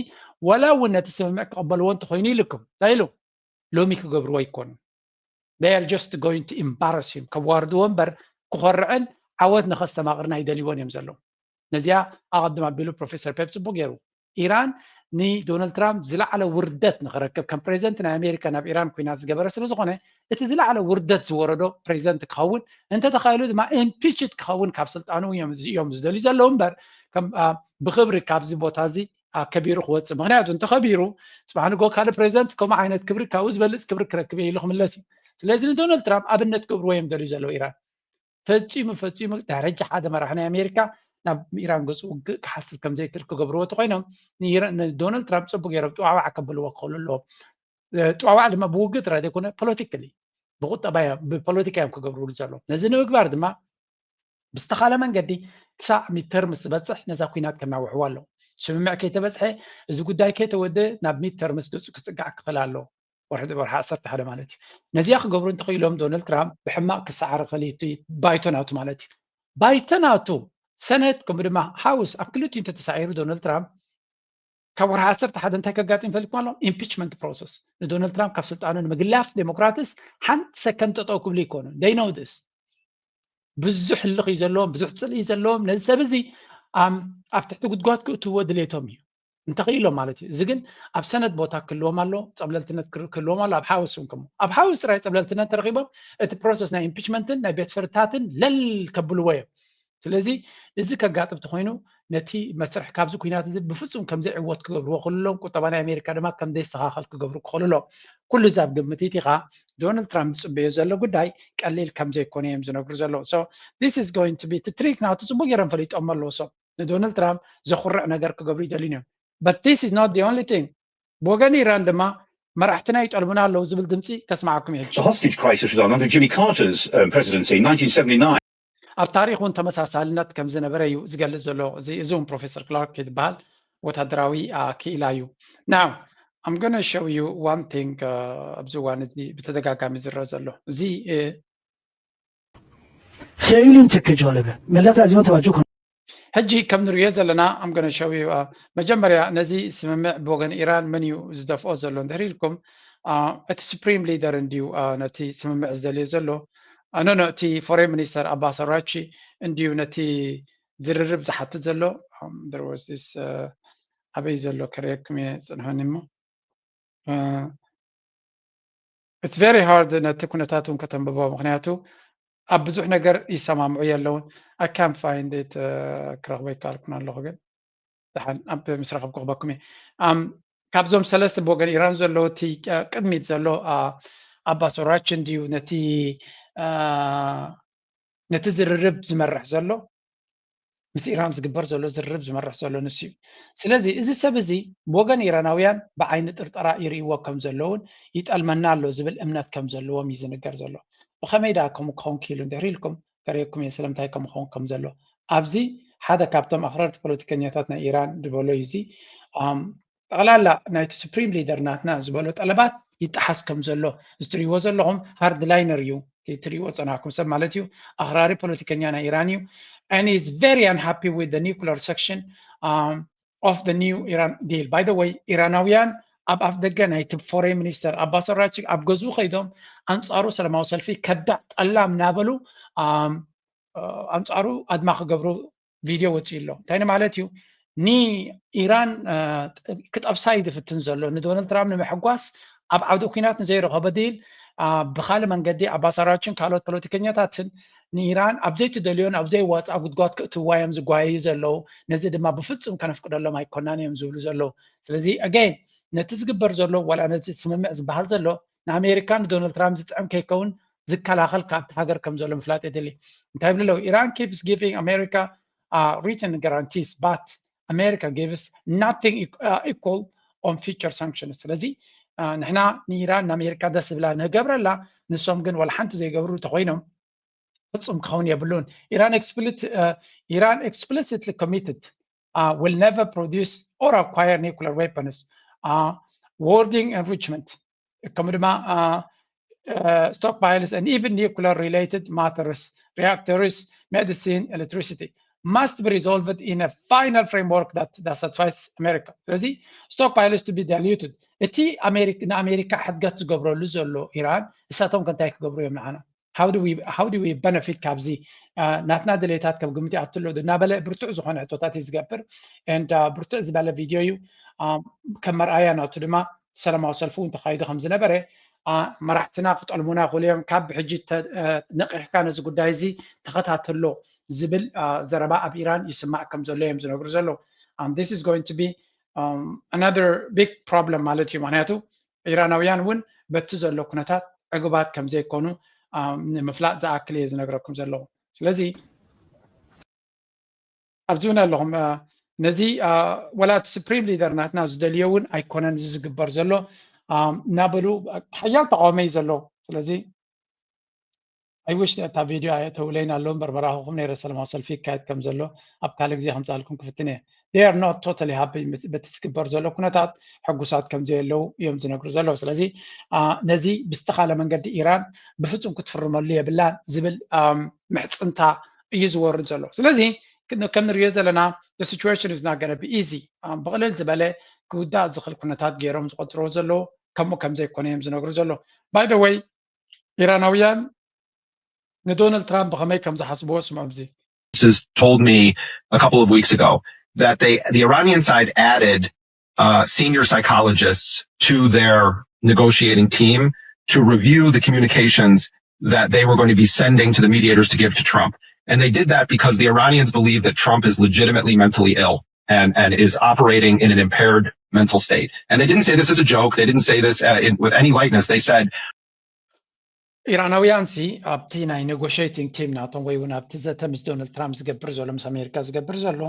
ዋላ እውን ነቲ ስምምዕ ክቕበልዎ እንተኾይኑ ኢልኩም እንታይ ኢሉ? ሎሚ ክገብርዎ ኣይኮኑን። They are just going to embarrass him። ከዋርድዎ እምበር ክኾርዕን ዓወት ንኸስተማቕርን ኣይደልይዎን እዮም ዘለዉ። ነዚኣ ኣቐድም ኣቢሉ ፕሮፌሰር ፔፕ ጽቡቅ ገይሩ። ኢራን ንዶናልድ ትራምፕ ዝለዓለ ውርደት ንኽረክብ፣ ከም ፕሬዚደንት ናይ ኣሜሪካ ናብ ኢራን ኩናት ዝገበረ ስለ ዝኾነ፣ እቲ ዝለዓለ ውርደት ዝወረዶ ፕሬዚደንት ክኸውን፣ እንተተኻኢሉ ድማ ኢምፒችድ ክኸውን ካብ ስልጣኑ እዮም ዝደልዩ ዘለዉ እምበር፣ ብኽብሪ ካብዚ ቦታ እዚ ከቢሩ ክወፅእ። ምክንያቱ እንተኸቢሩ ፅባሕ ንጎ ካልእ ፕሬዚደንት ከምኡ ዓይነት ክብሪ፣ ካብኡ ዝበልፅ ክብሪ ክረክብ እየ ኢሉ ክምለስ እዩ። ስለዚ ንዶናልድ ትራምፕ ኣብነት ክገብርዎ እዮም ደልዩ ዘለዉ ኢራን። ፈፂሙ ፈፂሙ ደረጃ ሓደ መራሒ ናይ ኣሜሪካ ናብ ኢራን ገፁ ውግእ ክሓስብ ከም ዘይክእል ክገብርዎ ተኮይኖም ንዶናልድ ትራምፕ ፅቡቅ ገይሮም ጥዋዕዋዕ ከብልዎ ክኽእሉ ኣለዎም። ጥዋዕዋዕ ድማ ብውግእ ጥራይ ዘይኮነ ፖለቲካሊ ብቁጠባ ብፖለቲካ እዮም ክገብርሉ ዘለዎም። ነዚ ንምግባር ድማ ብዝተኻለ መንገዲ ክሳዕ ሚድተርምስ ዝበፅሕ ነዛ ኩናት ከናውሕዋ ኣለዎ። ስምምዕ ከይተበፅሐ፣ እዚ ጉዳይ ከይተወደ ናብ ሚድተርምስ ገፁ ክፅጋዕ ክኽእል ኣለዎ። ወርሒ ወርሒ ዓሰርተ ሓደ ማለት እዩ። ነዚኣ ክገብሩ እንተኽኢሎም ዶናልድ ትራምፕ ብሕማቕ ክሰዓር ይኽእል እዩ፣ ባይቶ ናቱ ማለት እዩ። ባይቶ ናቱ ሰነት ከምኡ ድማ ሃውስ ኣብ ክልቲኡ እንተተሳዒሩ ዶናልድ ትራምፕ ካብ ወርሒ ዓሰርተ ሓደ እንታይ ከጋጥም ይፈልጥኩም ኣሎ? ኢምፒችመንት ፕሮሰስ። ንዶናልድ ትራምፕ ካብ ስልጣኑ ንምግላፍ ዴሞክራትስ ሓንቲ ሰከንድ ጠጠው ክብሉ ይኮኑ። They know this። ብዙሕ ህልኽ እዩ ዘለዎም፣ ብዙሕ ፅልኢ እዩ ዘለዎም። ነዚ ሰብ እዚ ኣብ ትሕቲ ጉድጓድ ክእትዎ ድሌቶም እዩ እንተኽኢሎም ማለት እዩ። እዚ ግን ኣብ ሰነት ቦታ ክህልዎም ኣሎ፣ ፀብለልትነት ክህልዎም ኣሎ። ኣብ ሃውስ እውን ከምኡ። ኣብ ሃውስ ጥራይ ፀብለልትነት ተረኺቦም እቲ ፕሮሰስ ናይ ኢምፒችመንትን ናይ ቤት ፍርድታትን ለል ከብልዎ እዮም። ስለዚ እዚ ከጋጥም ተኮይኑ ነቲ መስርሕ ካብዚ ኩናት እዚ ብፍፁም ከምዘይዕወት ክገብርዎ ክኽእሉ ኣለዎም። ቁጠባ ናይ ኣሜሪካ ድማ ከምዘይስተኻኸል ክገብሩ ክኽእሉ ኣለዎም። ኩሉ እዚ ኣብ ግምት ይእቲኻ ዶናልድ ትራምፕ ዝፅበዮ ዘሎ ጉዳይ ቀሊል ከምዘይኮነ እዮም ዝነግሩ ዘለዉ። So this is going to be ትሪክ ናቱ ፅቡቅ ገይሮም ፈሊጦም ኣለዉ። So ንዶናልድ ትራምፕ ዘኹርዕ ነገር ክገብሩ ይደልዩ እዮም። But this is not the only thing። ብወገን ኢራን ድማ መራሕትና ይጠልቡና ኣለዉ ዝብል ድምፂ ከስማዓኩም እየ። The hostage crisis was on under Jimmy Carter's um, presidency in nineteen seventy-nine. ኣብ ታሪክ እውን ተመሳሳልነት ከም ዝነበረ እዩ ዝገልጽ ዘሎ። እዚ እዚ እውን ፕሮፌሰር ክላርክ ዝበሃል ወታደራዊ ክኢላ እዩ። Now I'm gonna show you one thing። ኣብዚ እዋን እዚ ብተደጋጋሚ ዝረአ ዘሎ እዚ Seilin teke jalebe. Millet ezime teveccüh konu. ሕጂ ከም ንሪኦ ዘለና I'm gonna show you መጀመርያ ነዚ ስምምዕ ብወገን ኢራን መን እዩ ዝደፍኦ ዘሎ እንድሕር ኢልኩም እቲ ሱፕሪም ሊደር እንድዩ ነቲ ስምምዕ ዝደልዮ ዘሎ። ኖ ኖ እቲ ፎሬን ሚኒስተር ኣባስ ኣራቺ እንድዩ ነቲ ዝርርብ ዝሓትት ዘሎ። ኣበይ ዘሎ ከርእየኩም እየ፣ ፅንሑኒ እሞ። It's very hard ነቲ ኩነታት እውን ከተንብቦ፣ ምክንያቱ ኣብ ብዙሕ ነገር ይሰማምዑ የለውን። I can't find it። ክረኽቦ ይከኣልኩን ኣለኹ፣ ግን ደሓን ኣብ ምስ ረኸብኩ ክበኩም እየ። ካብዞም ሰለስተ ብወገን ኢራን ዘለዉ እቲ ቅድሚት ዘሎ ኣባስ ኣራቺ እንድዩ ነቲ ነቲ ዝርርብ ዝመርሕ ዘሎ፣ ምስ ኢራን ዝግበር ዘሎ ዝርርብ ዝመርሕ ዘሎ ንሱ እዩ። ስለዚ እዚ ሰብ እዚ ብወገን ኢራናውያን ብዓይኒ ጥርጠራ ይርእይዎ ከም ዘለውን ይጠልመና ኣሎ ዝብል እምነት ከም ዘለዎም እዩ ዝንገር ዘሎ። ብኸመይ ደኣ ከምኡ ክኸውን ክኢሉ እንድሕር ኢልኩም ከርእየኩም እየ ስለምንታይ ከምኡ ክኸውን ከም ዘሎ። ኣብዚ ሓደ ካብቶም ኣኽረርቲ ፖለቲከኛታት ናይ ኢራን ዝበሎ እዩ እዚ። ጠቕላላ ናይቲ ሱፕሪም ሊደር ናትና ዝበሎ ጠለባት ይጠሓስ ከም ዘሎ እዚ ትሪእዎ ዘለኹም ሃርድ ላይነር እዩ። ትሪእዎ ፀናኩም ሰብ ማለት እዩ። ኣኽራሪ ፖለቲከኛ ናይ ኢራን እዩ። And is very unhappy with the nuclear section um, of the new Iran deal. By the way ኢራናውያን ኣብ ኣፍ ደገ ናይቲ ፎሬን ሚኒስተር ኣባስ ኣራቺ ኣብ ገዝኡ ከይዶም ኣንፃሩ ሰላማዊ ሰልፊ ከዳዕ ጠላም እናበሉ ኣንፃሩ ኣድማ ክገብሩ ቪድዮ ወፂኡ ኣሎ። እንታይ ማለት እዩ? ንኢራን ክጠብሳ እዩ ዝፍትን ዘሎ። ንዶናልድ ትራምፕ ንምሕጓስ ኣብ ዓውዲ ኩናት ንዘይረኸቦ ዲል ብካልእ መንገዲ ኣባስ ኣራችን ካልኦት ፖለቲከኛታትን ንኢራን ኣብ ዘይትደልዮን ኣብ ዘይዋፅኣ ጉድጓድ ክእትዋ እዮም ዝጓየዩ ዘለዉ። ነዚ ድማ ብፍፁም ከነፍቅደሎም ኣይኮናን እዮም ዝብሉ ዘለዉ። ስለዚ ኣገይን ነቲ ዝግበር ዘሎ ዋላ ነቲ ስምምዕ ዝበሃል ዘሎ ንኣሜሪካ ንዶናልድ ትራምፕ ዝጥዕም ከይከውን ዝከላኸል ካብቲ ሃገር ከም ዘሎ ምፍላጥ የድሊ። እንታይ ይብሉ ኣለዉ? Iran keeps giving America written guarantees but America gives nothing equal on future sanctions። ስለዚ ንሕና ንኢራን ንኣሜሪካ ደስ ዝብላ ንገብረላ፣ ንሶም ግን ዋላ ሓንቲ ዘይገብሩ እንተኮይኖም ፍፁም ክኸውን የብሉን። ኢራን ኢራን explicitly committed uh, will never produce or acquire nuclear weapons. Uh, warding enrichment ከምኡ ድማ uh, uh, stockpiles and even nuclear related matters, reactors, medicine, electricity must be resolved in a final framework that, that satisfies America. ስለዚ stockpiles to be diluted እቲ ንኣሜሪካ ሕድገት ዝገብረሉ ዘሎ ኢራን እሳቶም ከንታይ ክገብሩ እዮም ንዓና? How do we benefit ካብዚ ናትና ድሌታት ከም ግምት ኣትሎ እናበለ ብርቱዕ ዝኾነ ሕቶታት እዩ ዝገብር። And ብርቱዕ ዝበለ ቪድዮ እዩ። ከም መርኣያ ናቱ ድማ ሰላማዊ ሰልፊ እውን ተኻይዱ ከም ዝነበረ መራሕትና ክጠልሙና ክእሉ እዮም። ካብ ሕጂ ነቂሕካ ነዚ ጉዳይ እዚ ተኸታተሎ ዝብል ዘረባ ኣብ ኢራን ይስማዕ ከም ዘሎ እዮም ዝነግሩ ዘለዉ። This is going to be another big problem ማለት እዩ። ምክንያቱ ኢራናውያን እውን በቲ ዘሎ ኩነታት ዕጉባት ከም ዘይኮኑ ንምፍላጥ ዝኣክል እየ ዝነግረኩም ዘለዉ። ስለዚ ኣብዚ እውን ኣለኹም ነዚ ወላ እቲ ሱፕሪም ሊደር ናትና ዝደልዮ እውን ኣይኮነን እዚ ዝግበር ዘሎ እናበሉ ሓያል ተቃውሞ እዩ ዘሎ። ስለዚ I wish እታ ቪድዮ ኣየእተውለይን ኣለዉ እምበር መራኽኹም ነይረ ሰላማዊ ሰልፊ ይካየድ ከም ዘሎ ኣብ ካልእ ግዜ ከምፅኣልኩም ክፍትን እየ። They are not totally happy በቲ ዝግበር ዘሎ ኩነታት ሕጉሳት ከም ዘየለዉ እዮም ዝነግሩ ዘለዉ። ስለዚ ነዚ ብዝተኻለ መንገዲ ኢራን ብፍፁም ክትፍርመሉ የብላን ዝብል ምሕፅንታ እዩ ዝወርድ ዘሎ። ስለዚ ከም ንሪኦ ዘለና situation is not gonna be easy ብቕልል ዝበለ ክውዳእ ዝኽእል ኩነታት ገይሮም ዝቆፅርዎ ዘለዉ ከምኡ ከም ዘይኮነ እዮም ዝነግሩ ዘለዉ። By the way ኢራናውያን ንዶናልድ ትራምፕ ብኸመይ ከም ዝሓስብዎ ስምዑ። ኣብዚ told me a couple of weeks ago that they the Iranian side added uh, senior psychologists to their negotiating team to review the communications that they were going to be sending to the mediators to give to Trump. And they did that because the Iranians believe that Trump is legitimately mentally ill and, and is operating in an impaired mental state. And they didn't say this as a joke. They didn't say this uh, in, with any lightness. They said, ኢራናውያን ሲ ኣብቲ ናይ negotiating team ናቶም ወይ እውን ኣብቲ ዘተ ምስ ዶናልድ ትራምፕ ዝገብር ዘሎ ምስ ኣሜሪካ ዝገብር ዘሎ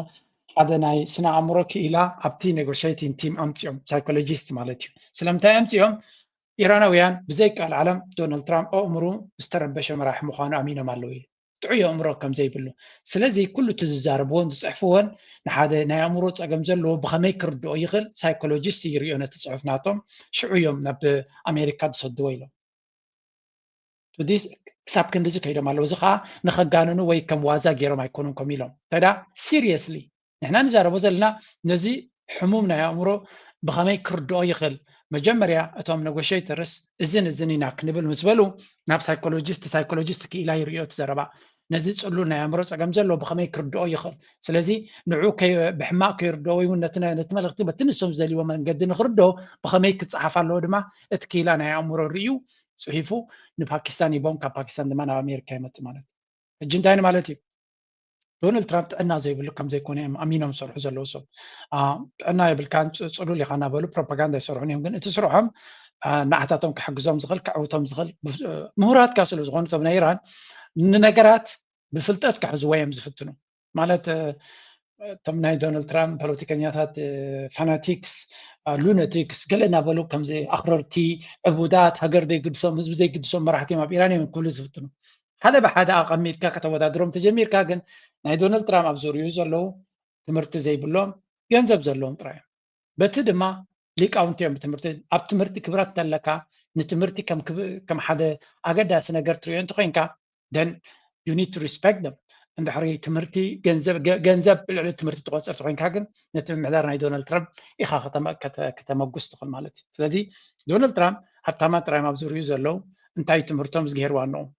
ሓደ ናይ ስነ ኣእምሮ ክኢላ ኣብቲ negotiating team ኣምፅኦም፣ psychologist ማለት እዩ። ስለምንታይ ኣምፅኦም? ኢራናውያን ብዘይቃል ዓለም ዶናልድ ትራምፕ ኣእምሩ ዝተረበሸ መራሒ ምዃኑ ኣሚኖም ኣለዉ ኢሉ ጥዑይ ኣእምሮ ከም ዘይብሉ። ስለዚ ኩሉ እቲ ዝዛረብዎን ዝፅሕፍዎን ንሓደ ናይ ኣእምሮ ፀገም ዘለዎ ብኸመይ ክርድኦ ይኽእል? Psychologist ይርእዮ ነቲ ፅሑፍ ናቶም፣ ሽዑ እዮም ናብ ኣሜሪካ ዝሰድዎ ኢሎም። ክሳብ ክንድዚ ከይዶም ኣለዉ። እዚ ከዓ ንኸጋንኑ ወይ ከም ዋዛ ገይሮም ኣይኮኑን ከም ኢሎም። ተዳ seriously ንሕና ንዛረቦ ዘለና ነዚ ሕሙም ናይ ኣእምሮ ብኸመይ ክርድኦ ይኽእል? መጀመርያ እቶም negotiators እዝን እዝን ኢና ክንብል ምስ በሉ ናብ psychologist፣ psychologist ክኢላ ይርእዮ እቲ ዘረባ። ነዚ ፅሉል ናይ ኣእምሮ ፀገም ዘሎ ብኸመይ ክርድኦ ይኽእል? ስለዚ ንዑ ብሕማቕ ከይርድኦ ወይ እውን ነቲ መልእኽቲ በቲ ንሶም ዝደልይዎ መንገዲ ንኽርድኦ ብኸመይ ክፀሓፍ ኣለዎ ድማ እቲ ክኢላ ናይ ኣእምሮ ርእዩ ፅሒፉ ንፓኪስታን ሂቦም ካብ ፓኪስታን ድማ ናብ ኣሜሪካ ይመፅእ ማለት እዩ። ሕጂ እንታይ ማለት እዩ? ዶናልድ ትራምፕ ጥዕና ዘይብሉ ከም ዘይኮነ እዮም ኣሚኖም ዝሰርሑ ዘለዉ ሰብ። ጥዕና የብልካን፣ ጽሉል ኢኻ እናበሉ ፕሮፓጋንዳ ይሰርሑን እዮም። ግን እቲ ስርሖም ንዓታቶም ክሕግዞም ዝኽእል፣ ከዕውቶም ዝኽእል ምሁራት ካብ ስለ ዝኾኑ እቶም ናይ ኢራን ንነገራት ብፍልጠት ክሕዝዎ እዮም ዝፍትኑ። ማለት እቶም ናይ ዶናልድ ትራምፕ ፖለቲከኛታት ፋናቲክስ፣ ሉነቲክስ ገለ እናበሉ ከምዚ ኣኽረርቲ፣ ዕቡዳት፣ ሃገር ዘይግድሶም፣ ህዝቢ ዘይግድሶም መራሕቲ እዮም ኣብ ኢራን እዮም ክብሉ ዝፍትኑ። ሓደ ብሓደ ኣቐሚጥካ ከተወዳድሮም ተጀሚርካ ግን ናይ ዶናልድ ትራምፕ ኣብ ዙርይኡ ዘለዉ ትምህርቲ ዘይብሎም ገንዘብ ዘለዎም ጥራይ እዮም። በቲ ድማ ሊቃውንቲ እዮም ብትምህርቲ ኣብ ትምህርቲ ክብረት እንተለካ ንትምህርቲ ከም ሓደ ኣገዳሲ ነገር ትሪኦ እንተኮይንካ then you need to respect them። እንድሕሪ ትምህርቲ ገንዘብ ልዕሊ ትምህርቲ ትቆፅር ተኮይንካ ግን ነቲ ምምሕዳር ናይ ዶናልድ ትራምፕ ኢኻ ከተመጉስ ትኽእል ማለት እዩ። ስለዚ ዶናልድ ትራምፕ ሃብታማት ጥራይ ኣብ ዙርዩ ዘለዉ እንታይ ትምህርቶም ዝገሄር ዋንኦም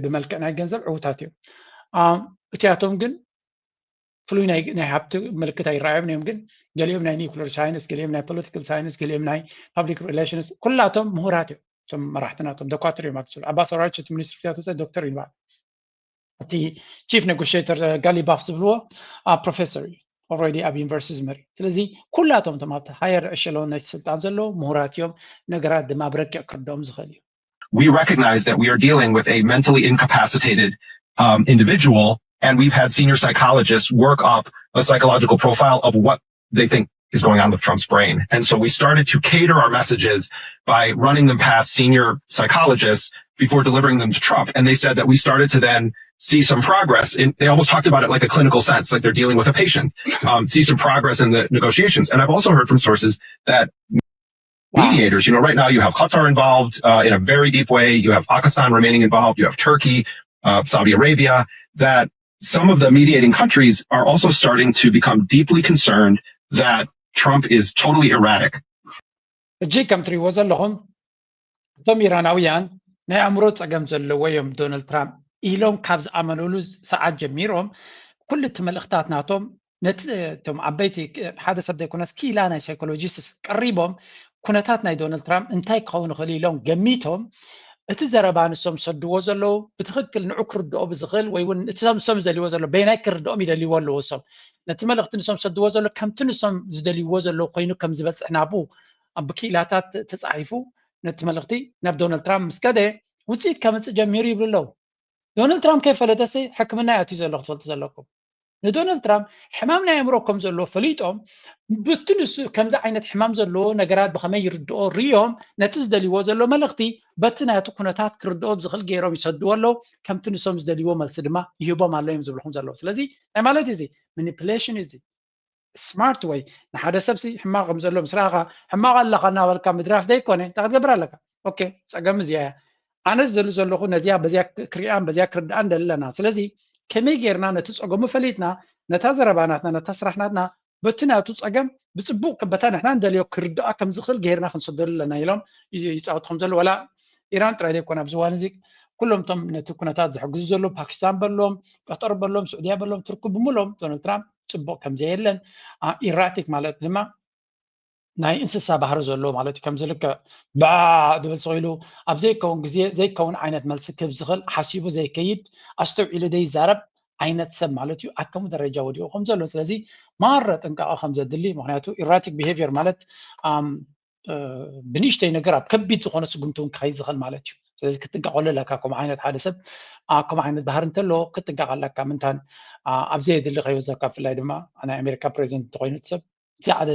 ብመልክዕ ናይ ገንዘብ ዕውታት እዮም። እቲያቶም ግን ፍሉይ ናይ ሃብቲ ምልክት ኣይረኣዮም እዮም። ግን ገሊኦም ናይ ኒኩለር ሳይንስ፣ ገሊኦም ናይ ፖለቲካል ሳይንስ፣ ገሊኦም ናይ ፓብሊክ ሪሌሽንስ ኩላቶም ምሁራት እዮም። እቶም መራሕቲ ናቶም ዶኳትር እዮም። ኣክቹዋሊ ኣባ ሰራች እቲ ሚኒስትር ክያቶ ዶክተር ይበሃል። እቲ ቺፍ ኔጎሽተር ጋሊ ባፍ ዝብልዎ ፕሮፌሰር እዩ። ኦልሬዲ ኣብ ዩኒቨርሲቲ ዝመሪ። ስለዚ ኩላቶም እቶም ኣብቲ ሃየር ኤሸሎን ናይቲ ስልጣን ዘለዉ ምሁራት እዮም። ነገራት ድማ ብረቂቕ ክርድኦም ዝኽእል እዩ። We recognize that we are dealing with a mentally incapacitated um, individual, and we've had senior psychologists work up a psychological profile of what they think is going on with Trump's brain. And so we started to cater our messages by running them past senior psychologists before delivering them to Trump. And they said that we started to then see some progress. In, they almost talked about it like a clinical sense, like they're dealing with a patient. Um, see some progress in the negotiations. And I've also heard from sources that mediators, you know, right now you have Qatar involved uh, in a very deep way. You have Pakistan remaining involved. You have Turkey, uh, Saudi Arabia. That some of the mediating countries are also starting to become deeply concerned that Trump is totally erratic. ሕጂ ከም ትሪእዎ ዘለኹም እቶም ኢራናውያን ናይ ኣእምሮ ፀገም ዘለዎ እዮም ዶናልድ ትራምፕ ኢሎም ካብ ዝኣመኑሉ ሰዓት ጀሚሮም ኩሉ እቲ መልእኽታት ናቶም ነቲ እቶም ዓበይቲ ሓደ ሰብ ዘይኮነስ ክኢላ ናይ ሳይኮሎጂስት ቀሪቦም ኩነታት ናይ ዶናልድ ትራምፕ እንታይ ክኸውን ይኽእል ኢሎም ገሚቶም እቲ ዘረባ ንሶም ዝሰድዎ ዘለዉ ብትኽክል ንዑ ክርድኦ ብዝኽእል ወይ እውን እቲ ንሶም ዝደልይዎ ዘሎ በየናይ ክርድኦም ይደልይዎ ኣለዎ እሶም ነቲ መልእኽቲ ንሶም ዝሰድዎ ዘሎ ከምቲ ንሶም ዝደልይዎ ዘለዉ ኮይኑ ከም ዝበፅሕ ናብኡ ብክኢላታት ተፃሒፉ ነቲ መልእኽቲ ናብ ዶናልድ ትራምፕ ምስ ከደ ውፅኢት ከምፅእ ጀሚሩ ይብሉ ኣለዉ። ዶናልድ ትራምፕ ከይፈለጠሲ ሕክምና እዩ ኣትዩ ዘሎ ክትፈልጡ ዘለኩም። ንዶናልድ ትራምፕ ሕማም ናይ ኣእምሮ ከም ዘለዎ ፈሊጦም ብቲ ንሱ ከምዚ ዓይነት ሕማም ዘለዎ ነገራት ብኸመይ ይርድኦ ርዮም ነቲ ዝደልይዎ ዘሎ መልእኽቲ በቲ ናቱ ኩነታት ክርድኦ ብዝኽእል ገይሮም ይሰድዎ ኣለዉ። ከምቲ ንሶም ዝደልይዎ መልሲ ድማ ይህቦም ኣሎ እዮም ዝብልኹም ዘለዉ። ስለዚ ናይ ማለት እዚ ማኒፕሌሽን እዚ smart way ንሓደ ሰብሲ ሕማቕ ከም ዘሎ ምስ ረኣኻ ሕማቕ ኣለኻ እናበልካ ምድራፍ ዘይኮነ እንታይ ክትገብር ኣለካ። ኦኬ ፀገም እዚኣ እያ። ኣነ ዝደሊ ዘለኹ ነዚኣ በዚኣ ክሪኣን በዚኣ ክርድኣን ደሊ ኣለና። ስለዚ ከመይ ጌርና ነቲ ፀገሙ ፈሊጥና ነታ ዘረባ ናትና ነታ ስራሕ ናትና በቲ ናቱ ፀገም ብፅቡቅ በታ ንሕና ንደልዮ ክርድኣ ከም ዝኽእል ጌርና ክንሰደሉ ኣለና ኢሎም ይፃወቱ ከም ዘሎ ወላ ኢራን ጥራይ ዘይኮነ ኣብዚ እዋን እዚ ኩሎም እቶም ነቲ ኩነታት ዝሕግዙ ዘለዉ ፓኪስታን በሎም ቀጠር በሎም ስዑድያ በሎም ቱርኪ ብምሎም ዶናልድ ትራምፕ ፅቡቅ ከም ዘየለን ኢራቲክ ማለት ድማ ናይ እንስሳ ባህሪ ዘለዎ ማለት እዩ ከምዚ ልክዕ ባ ድብል ስቕ ኢሉ ኣብ ዘይከውን ግዜ ዘይከውን ዓይነት መልሲ ክህብ ዝኽእል ሓሲቡ ዘይከይድ ኣስተውዒሉ ዘይዛረብ ዓይነት ሰብ ማለት እዩ ኣብ ከምኡ ደረጃ ወዲቑ ከም ዘሎ ስለዚ ማረ ጥንቃቐ ከም ዘድሊ ምክንያቱ ኢራቲክ ቢሄቪየር ማለት ብንእሽተይ ነገር ኣብ ከቢድ ዝኾነ ስጉምቲ እውን ክኸይድ ዝኽእል ማለት እዩ። ስለዚ ክትጥንቀቐሉ ኣለካ። ከምኡ ዓይነት ሓደ ሰብ ከምኡ ዓይነት ባህሪ እንተሎ ክትጥንቀቕ ኣለካ። ምንታን ኣብ ዘየድሊ ከይወሰካ ብፍላይ ድማ ናይ ኣሜሪካ ፕሬዚደንት እንተኮይኑ እቲ ሰብ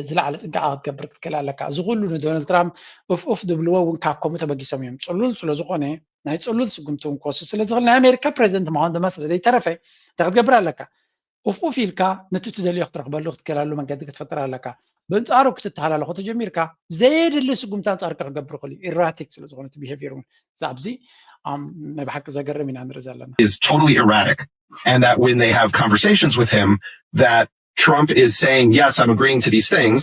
ዝለዓለ ጥንቃቐ ክትገብር ክትክእል ኣለካ። እዚ ኩሉ ንዶናልድ ትራምፕ ኡፍ ኡፍ ዝብልዎ እውን ካብ ከምኡ ተበጊሶም እዮም። ፅሉል ስለዝኾነ ናይ ፅሉል ስጉምቲ እውን ክወስድ ስለዝኽእል ናይ ኣሜሪካ ፕሬዚደንት ምዃኑ ድማ ስለዘይተረፈ እንታይ ክትገብር ኣለካ? ኡፍ ኡፍ ኢልካ ነቲ ትደልዮ ክትረኽበሉ ክትክእለሉ መንገዲ ክትፈጥር ኣለካ። ብእንፃሩ ክትተሃላለኾ ተጀሚርካ ዘየድሊ ስጉምቲ ኣንፃርካ ክገብር ይኽእል እዩ። ኢራቲክ ስለዝኾነ እቲ ቢሄቪየር እውን ኣብዚ ናይ ብሓቂ ዘገርም ኢና ንርኢ ዘለና። is totally erratic and that when they have conversations with him that Trump is saying yes, I'm agreeing to these things,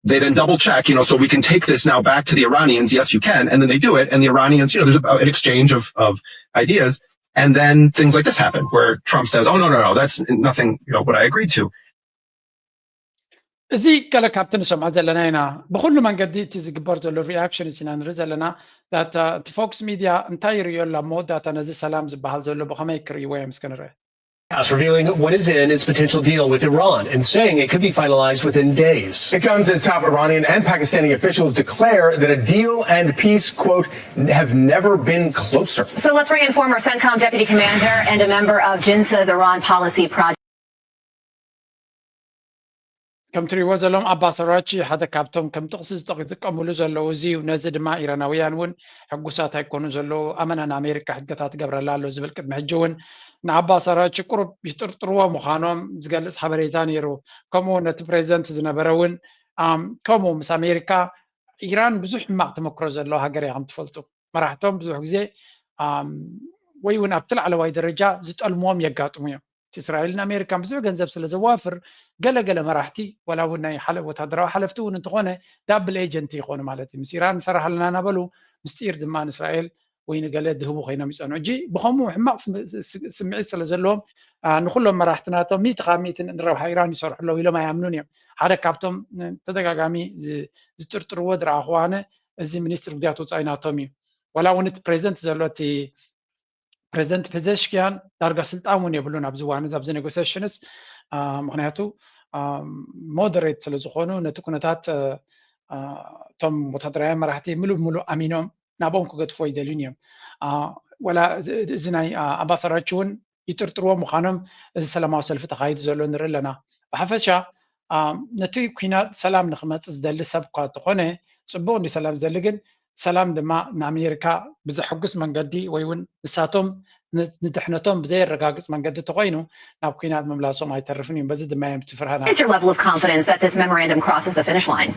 they then double check, you know, so we can take this now back to the Iranians. Yes, you can. And then they do it. And the Iranians, you know, there's a, an exchange of, of ideas. And then things like this happen where Trump says, oh, no, no, no, that's nothing, you know, what I agreed to. እዚ ገለ ካብቲ ንሰምዖ ዘለና ኢና። ብኹሉ መንገዲ እቲ ዝግበር ዘሎ ሪኣክሽን እዚ ኢና ንርኢ ዘለና። እቲ ፎክስ ሚድያ እንታይ ይርእዮ ኣሎ ኣብ መወዳእታ ነዚ ሰላም ዝበሃል ዘሎ ብኸመይ ክርእይዎ እዮም እስከ ንርአ። House revealing what is in its potential deal with Iran and saying it could be finalized within days. It comes as top Iranian and Pakistani officials declare that a deal and peace, quote, have never been closer. So let's bring in former CENTCOM deputy commander and a member of JINSA's Iran policy project. ከም ትሪእዎ ዘለኹም ኣባስ ኣራግቺ ሓደ ካብቶም ከም ጥቕሲ ዝጥቀሙሉ ዘለዉ እዚ እዩ። ነዚ ድማ ኢራናውያን እውን ሕጉሳት ኣይኮኑ ዘለዉ። ኣመና ንኣሜሪካ ሕግታት ትገብረላ ኣሎ ዝብል ቅድሚ ሕጂ እውን ንኣባስ ኣራግቺ ቁሩብ ይጥርጥርዎ ምዃኖም ዝገልፅ ሓበሬታ ነይሩ። ከምኡ እውን ነቲ ፕሬዚደንት ዝነበረ እውን ከምኡ ምስ ኣሜሪካ ኢራን ብዙሕ ሕማቕ ተመክሮ ዘለዋ ሃገር እያ ከም ትፈልጡ። መራሕቶም ብዙሕ ግዜ ወይ እውን ኣብቲ ላዕለዋይ ደረጃ ዝጠልምዎም የጋጥሙ እዮም። እስራኤልን ኣሜሪካን ብዙሕ ገንዘብ ስለ ዘዋፍር ገለ ገለ መራሕቲ ዋላ እውን ናይ ወታደራዊ ሓለፍቲ እውን እንተኾነ ዳብል ኤጀንት ይኾኑ ማለት እዩ። ምስ ኢራን ንሰርሕ ኣለና እናበሉ ምስጢር ድማ ንእስራኤል ወይ ንገለ ድህቡ ኮይኖም ይፀንሑ። እጂ ብኸምኡ ሕማቕ ስምዒት ስለ ዘለዎም ንኩሎም መራሕቲ ናቶም ሚእቲ ካብ ሚእቲ ንረብሓ ኢራን ይሰርሑ ኣለዉ ኢሎም ኣይኣምኑን እዮም። ሓደ ካብቶም ተደጋጋሚ ዝጥርጥርዎ ዝረኣኹ ኣነ እዚ ሚኒስትሪ ጉዳያት ወፃኢ ናቶም እዩ። ዋላ እውን እቲ ፕሬዚደንት ዘሎ እቲ ፕሬዚደንት ፔዘሽኪያን ዳርጋ ስልጣን እውን የብሉን ኣብዚ እዋን እዚ ኣብዚ ኔጎሲሽንስ ምክንያቱ ሞደሬት ስለ ዝኾኑ ነቲ ኩነታት እቶም ወታደራውያን መራሕቲ ምሉእ ብምሉእ ኣሚኖም ናብኦም ክገድፍዎ ይደልዩን እዮም። ወላ እዚ ናይ ኣባስ ኣራግቺ እውን ይጥርጥርዎ ምዃኖም እዚ ሰላማዊ ሰልፊ ተኻይዱ ዘሎ ንርኢ ኣለና። ብሓፈሻ ነቲ ኩናት ሰላም ንክመፅእ ዝደሊ ሰብ እኳ እንተኾነ ፅቡቅ እንዲ ሰላም ዝደሊ ግን ሰላም ድማ ንኣሜሪካ ብዘሐጉስ መንገዲ ወይ እውን ንሳቶም ንድሕነቶም ብዘየረጋግፅ መንገዲ ተኮይኑ ናብ ኩናት ምምላሶም ኣይተርፍን እዩ። በዚ ድማ እዮም ትፍርሃና። Is your level of confidence that this memorandum crosses the finish line?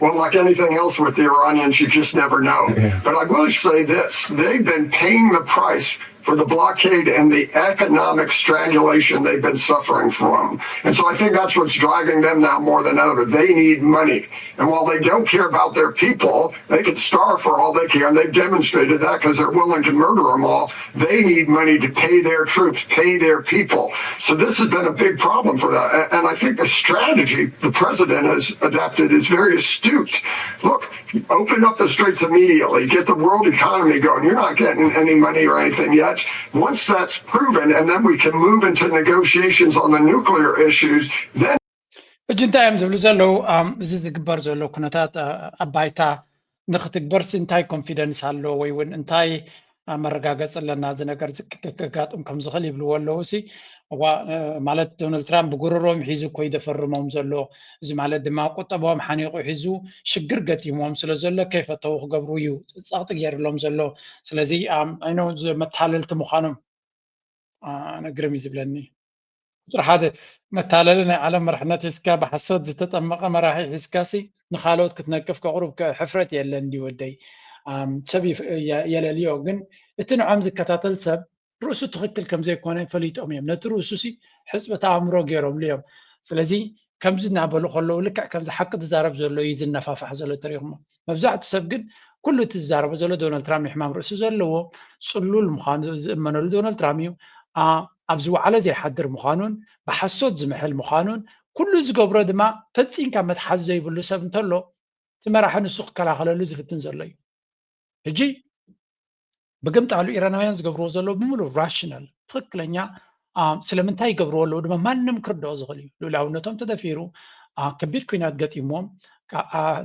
Well, like anything else with the Iranians, you just never know. Yeah. But I will say this, they've been paying the price for the blockade and the economic strangulation they've been suffering from. And so I think that's what's driving them now more than ever. They need money. And while they don't care about their people, they can starve for all they care. And they've demonstrated that because they're willing to murder them all. They need money to pay their troops, pay their people. So this has been a big problem for that. And I think the strategy the president has adapted is very astute. Look, open up the straits immediately, get the world economy going. You're not getting any money or anything yet. Once that's proven, and then we can move into negotiations on the nuclear issues, then ሕጂ እንታይ እዮም ዝብሉ ዘለዉ? እዚ ዝግበር ዘሎ ኩነታት ኣብ ባይታ ንክትግበርሲ እንታይ ኮንፊደንስ ኣሎ ወይ እውን እንታይ መረጋገፂ ኣለና እዚ ነገር ከጋጥም ከም ዝኽእል ይብልዎ ኣለዉ። ሲ ማለት ዶናልድ ትራምፕ ብጉርሮም ሒዙ እኮ ይደፈርሞም ዘሎ። እዚ ማለት ድማ ቁጠባኦም ሓኒቑ ሒዙ ሽግር ገጢሞም ስለ ዘሎ ከይፈተዉ ክገብሩ እዩ ጸቕጢ ገይርሎም ዘሎ። ስለዚ ኣይኖ መታለልቲ ምዃኖም ነግርም እዩ ዝብለኒ። ቁፅሪ ሓደ መታለሊ ናይ ዓለም መራሕነት ሒዝካ ብሓሶት ዝተጠመቐ መራሒ ሒዝካ ሲ ንካልኦት ክትነቅፍ ከቕሩብ ሕፍረት የለን እንዲ ወደይ። ሰብ የለልዮ ግን እቲ ንዖም ዝከታተል ሰብ ርእሱ ትኽክል ከም ዘይኮነ ፈሊጦም እዮም። ነቲ ርእሱ ሲ ሕፅበት ኣእምሮ ገይሮምሉ እዮም። ስለዚ ከምዚ እናበሉ ከለዉ ልክዕ ከምዚ ሓቂ ዝዛረብ ዘሎ እዩ ዝነፋፋሕ ዘሎ ተሪኹሞ። መብዛሕትኡ ሰብ ግን ኩሉ እቲ ዝዛረቦ ዘሎ ዶናልድ ትራምፕ ናይ ሕማም ርእሲ ዘለዎ ፅሉል ምዃኑ ዝእመነሉ ዶናልድ ትራምፕ እዩ። ኣብ ዝወዓሎ ዘይሓድር ምዃኑን ብሓሶት ዝምሕል ምዃኑን ኩሉ ዝገብሮ ድማ ፈፂንካ መትሓዚ ዘይብሉ ሰብ እንተሎ እቲ መራሒ ንሱ ክከላኸለሉ ዝፍትን ዘሎ እዩ። ሕጂ ብግምጣሉ ኢራናውያን ዝገብርዎ ዘለዉ ብምሉእ ራሽናል ትኽክለኛ ስለምንታይ ይገብርዎ ኣለዉ ድማ ማንም ክርድኦ ዝኽእል እዩ። ልኡላውነቶም ተደፊሩ፣ ከቢድ ኩናት ገጢምዎም፣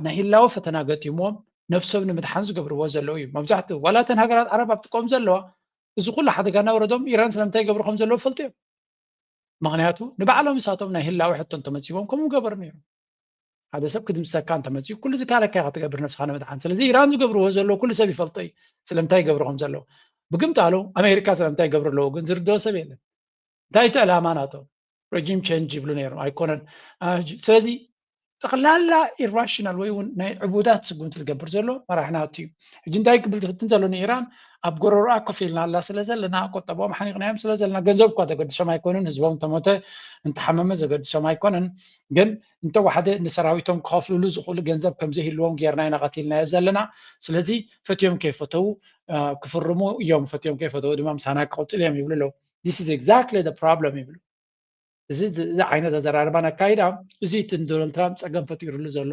ናይ ህላወ ፈተና ገጢምዎም ነብሶም ንምድሓን ዝገብርዎ ዘለዉ እዩ። መብዛሕትኡ ዋላ እተን ሃገራት ዓረብ ኣብ ጥቆም ዘለዋ እዚ ኩሉ ሓደጋ እናወረዶም ኢራን ስለምንታይ ይገብሩ ከም ዘለዉ ፈልጡ እዮም። ምክንያቱ ንባዕሎም ንሳቶም ናይ ህላወ ሕቶ እንተመፂዎም ከምኡ ገበሩ ነይሩ። ሓደ ሰብ ክድምሰካ እንተመፂኡ ኩሉ ዝካለካ ኢኻ ትገብር ነብስኻ ንምድሓን። ስለዚ ኢራን ዝገብርዎ ዘለዉ ኩሉ ሰብ ይፈልጦ እዩ ስለምንታይ ይገብሩ ከም ዘለዉ። ብግምጣሉ ኣሜሪካ ስለምንታይ ይገብሩ ኣለዉ ግን ዝርድኦ ሰብ የለን። እንታይ እቲ ዕላማ ናቶም? ረጂም ቸንጅ ይብሉ ነይሮም ኣይኮነን። ስለዚ ጠቕላላ ኢራሽናል ወይ እውን ናይ ዕቡዳት ስጉምቲ ዝገብር ዘሎ መራሒ ናቱ እዩ። ሕጂ እንታይ ክብል ዝፍትን ዘሎ ንኢራን ኣብ ጎረሮኣ ኮፍ ኢልና ኣላ ስለ ዘለና ቆጠቦም ሓኒቕናዮም ስለ ዘለና ገንዘብ እኳ ዘገድሶም ኣይኮኑን። ህዝቦም እንተሞተ እንተሓመመ ዘገድሶም ኣይኮነን። ግን እንተዋሕደ ንሰራዊቶም ክኸፍልሉ ዝኽእሉ ገንዘብ ከምዘይህልዎም ጌርና ኢና ቀቲልናዮ ዘለና። ስለዚ ፈትዮም ከይፈተዉ ክፍርሙ እዮም። ፈትዮም ከይፈተዉ ድማ ምሳና ክቕፅሉ እዮም ይብሉ ኣለዉ። This is exactly the problem ይብሉ። እዚ ዓይነት ኣዘራርባን ኣካይዳ እዚ እቲ ንዶናልድ ትራምፕ ፀገም ፈጢሩሉ ዘሎ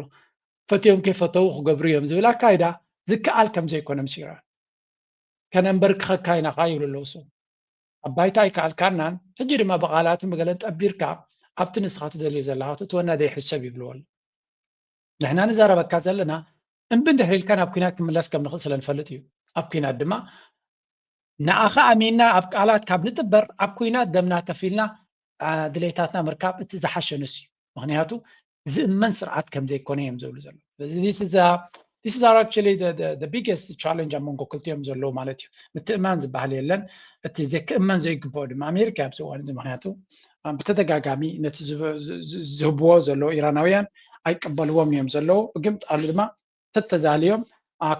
ፈትዮም ከይፈተዉ ክገብሩ እዮም ዝብል ኣካይዳ ዝከኣል ከም ዘይኮነ ምስ ኢራን ከነንበርክኸካ ኢና ከዓ ይብሉ ኣለዉ። እሱ ኣብ ባይታ ኣይከኣልካናን ሕጂ ድማ ብቓላትን ብገለን ጠቢርካ ኣብቲ ንስኻ ትደልዮ ዘለኻ ትእትወና ዘይሕሰብ ይብልዎ ኣሎ። ንሕና ንዛረበካ ዘለና እምቢ እንድሕር ኢልካ ናብ ኩናት ክምለስ ከም ንኽእል ስለ ንፈልጥ እዩ። ኣብ ኩናት ድማ ንኣኻ ኣሚንና ኣብ ቃላት ካብ ንጥበር ኣብ ኩናት ደምና ከፊልና ድሌታትና ምርካብ እቲ ዝሓሸ ንሱ እዩ። ምክንያቱ ዝእመን ስርዓት ከም ዘይኮነ እዮም ዝብሉ ዘለዉ። This is actually the biggest challenge ኣብ መንጎ ክልቲኦም ዘለዉ ማለት እዩ። ምትእማን ዝበሃል የለን። እቲ ዘይክእመን ዘይግብኦ ድማ ኣሜሪካ ኣብዚ እዋን እዚ ምክንያቱ ብተደጋጋሚ ነቲ ዝህብዎ ዘለዉ ኢራናውያን ኣይቀበልዎም እዮም ዘለዉ። ብግምጣሉ ድማ ተተዳልዮም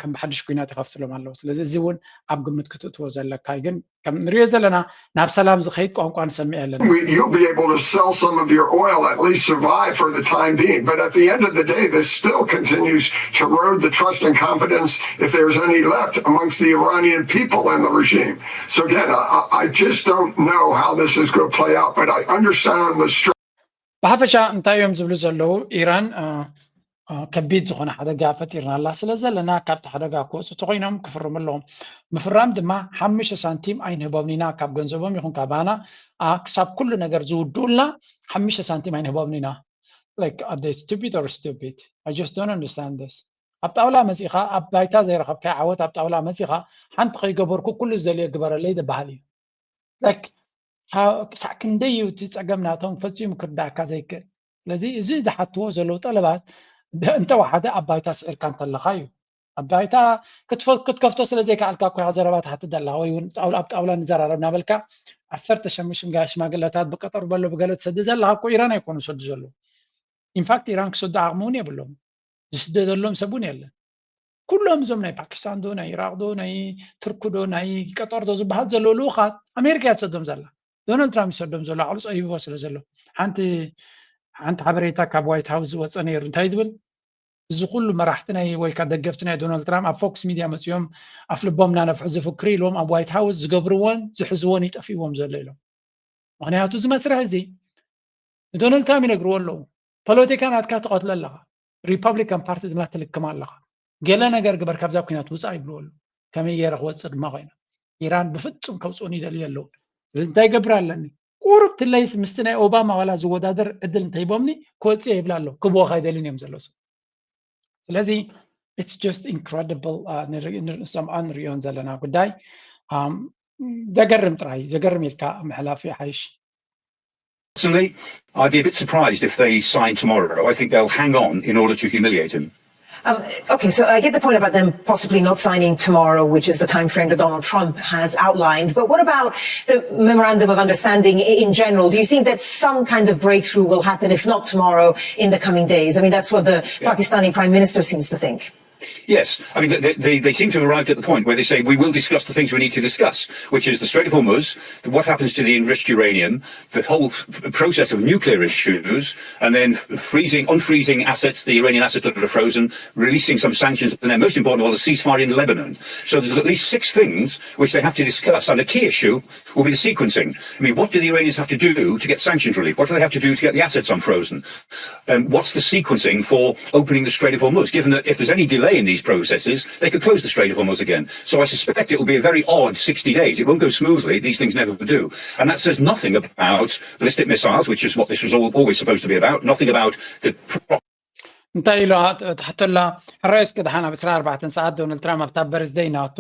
ከም ብሓድሽ ኩናት ይኸፍትሎም ኣለዉ። ስለዚ እዚ እውን ኣብ ግምት ክትእትዎ ዘለካ እዩ። ግን ከም ንሪኦ ዘለና ናብ ሰላም ዝኸይድ ቋንቋ ንሰምዕ ኣለና። You'll be able to sell some of your oil, at least survive for the time being. But at the end of the day, this still continues to erode the trust and confidence, if there's any left, amongst the Iranian people and the regime. So again, I, I just don't know how this is going to play out, but I understand the stress. ብሓፈሻ እንታይ እዮም ዝብሉ ዘለዉ? ኢራን ከቢድ ዝኾነ ሓደጋ ፈጢርና ኣላ ስለ ዘለና ካብቲ ሓደጋ ክወፁ ተኮይኖም ክፍርሙ ኣለዎም። ምፍራም ድማ ሓሙሽተ ሳንቲም ኣይንህቦምን ኢና ካብ ገንዘቦም ይኹን ካባና ክሳብ ኩሉ ነገር ዝውድኡልና ሓሙሽተ ሳንቲም ኣይንህቦምን ኢና። Like, are they stupid or stupid? I just don't understand this. ኣብ ጣውላ መፂኻ ኣብ ባይታ ዘይረኸብካዮ ዓወት ኣብ ጣውላ መፂኻ ሓንቲ ከይገበርኩ ኩሉ ዝደልዮ ግበረለይ ዝበሃል እዩ። ክሳዕ ክንደይ እዩ እቲ ፀገም ናቶም ፈፂሙ ክርዳእካ ዘይክእል። ስለዚ እዚ ዝሓትዎ ዘለዉ ጠለባት እንተወሓደ ኣብ ባይታ ስዒርካ እንተለካ እዩ። ኣብ ባይታ ክትከፍቶ ስለ ዘይከኣልካ እኮ ኢኻ ዘረባ ትሓትት ዘለኻ፣ ወይ እውን ኣብ ጣውላ ንዘራረብ እናበልካ ዓሰርተ ሽማግለታት ብቀጠር በሎ ብገለ ትሰዲ ዘለኻ እኮ ኢራን ኣይኮኑ ዝሰዱ ዘለዉ። ኢንፋክት ኢራን ክሰዱ ዓቕሚ እውን የብሎም፣ ዝስደደሎም ሰብ እውን የለን። ኩሎም እዞም ናይ ፓኪስታን ዶ ናይ ኢራቅ ዶ ናይ ቱርክ ዶ ናይ ቀጠር ዶ ዝበሃል ዘለዉ ልኡኻት ኣሜሪካ እያ ትሰዶም ዘላ። ዶናልድ ትራምፕ ይሰዶም ዘሎ ዓቕሉ ፀቢብዎ ስለ ዘሎ። ሓንቲ ሓንቲ ሓበሬታ ካብ ዋይት ሃውስ ዝወፀ ነይሩ፣ እንታይ ዝብል፣ እዚ ኩሉ መራሕቲ ናይ ወይ ከዓ ደገፍቲ ናይ ዶናልድ ትራምፕ ኣብ ፎክስ ሚድያ መፅኦም ኣፍ ልቦም እናነፍሑ ዝፍክሩ ኢልዎም ኣብ ዋይት ሃውስ ዝገብርዎን ዝሕዝዎን ይጠፍእዎም ዘሎ ኢሎም። ምክንያቱ እዚ መስርሕ እዚ ንዶናልድ ትራምፕ ይነግርዎ ኣለዉ። ፖለቲካ ናትካ ትቐትሎ ኣለኻ፣ ሪፐብሊካን ፓርቲ ድማ ትልክም ኣለኻ። ገለ ነገር ግበር፣ ካብዛ ኩናት ውፃእ ይብልዎ ኣለዉ። ከመይ ገይረ ክወፅእ ድማ ኮይና ኢራን ብፍፁም ከውፅኡን ይደልዩ ኣለዉ። ስለዚ እንታይ ገብር ኣለኒ? ቁሩብ ትለይስ ምስቲ ናይ ኦባማ ዋላ ዝወዳደር ዕድል እንተሂቦምኒ ክወፅእ ይብል ኣሎ። ክብዎ ካይደልን እዮም ዘሎ ሰብ። ስለዚ it's just incredible ንሰምዖ ንሪኦን ዘለና ጉዳይ። ዘገርም ጥራይ፣ ዘገርም ኢልካ ምሕላፍ ይሓይሽ። Personally, I'd be a bit surprised if they sign tomorrow. I think they'll hang on in order to humiliate him. Um, okay, so I get the point about them possibly not signing tomorrow, which is the time frame that Donald Trump has outlined. But what about the memorandum of understanding in general? Do you think that some kind of breakthrough will happen, if not tomorrow, in the coming days? I mean, that's what the yeah. Pakistani prime minister seems to think. Yes, I mean, they, they, they, seem to have arrived at the point where they say, we will discuss the things we need to discuss, which is the Strait of Hormuz, what happens to the enriched uranium, the whole process of nuclear issues, and then freezing, unfreezing assets, the Iranian assets that are frozen, releasing some sanctions, and then most important of all, the ceasefire in Lebanon. So there's at least six things which they have to discuss, and the key issue will be the sequencing. I mean, what do the Iranians have to do to get sanctions relief? What do they have to do to get the assets unfrozen? Um, what's the sequencing for opening the Strait of Hormuz, given that if there's any delay in these processes, they could close the Strait of Hormuz again. So I suspect it will be a very odd sixty days. It won't go smoothly. These things never do. And that says nothing about ballistic missiles, which is what this was all, always supposed to be about, nothing about the እንታይ ኢሉ ትሕቶላ ሕራይ እስኪ ድሓን ኣብ ዕስራ ኣርባዕተ ሰዓት ዶናልድ ትራምፕ ኣብታ በርዝደይ ናቱ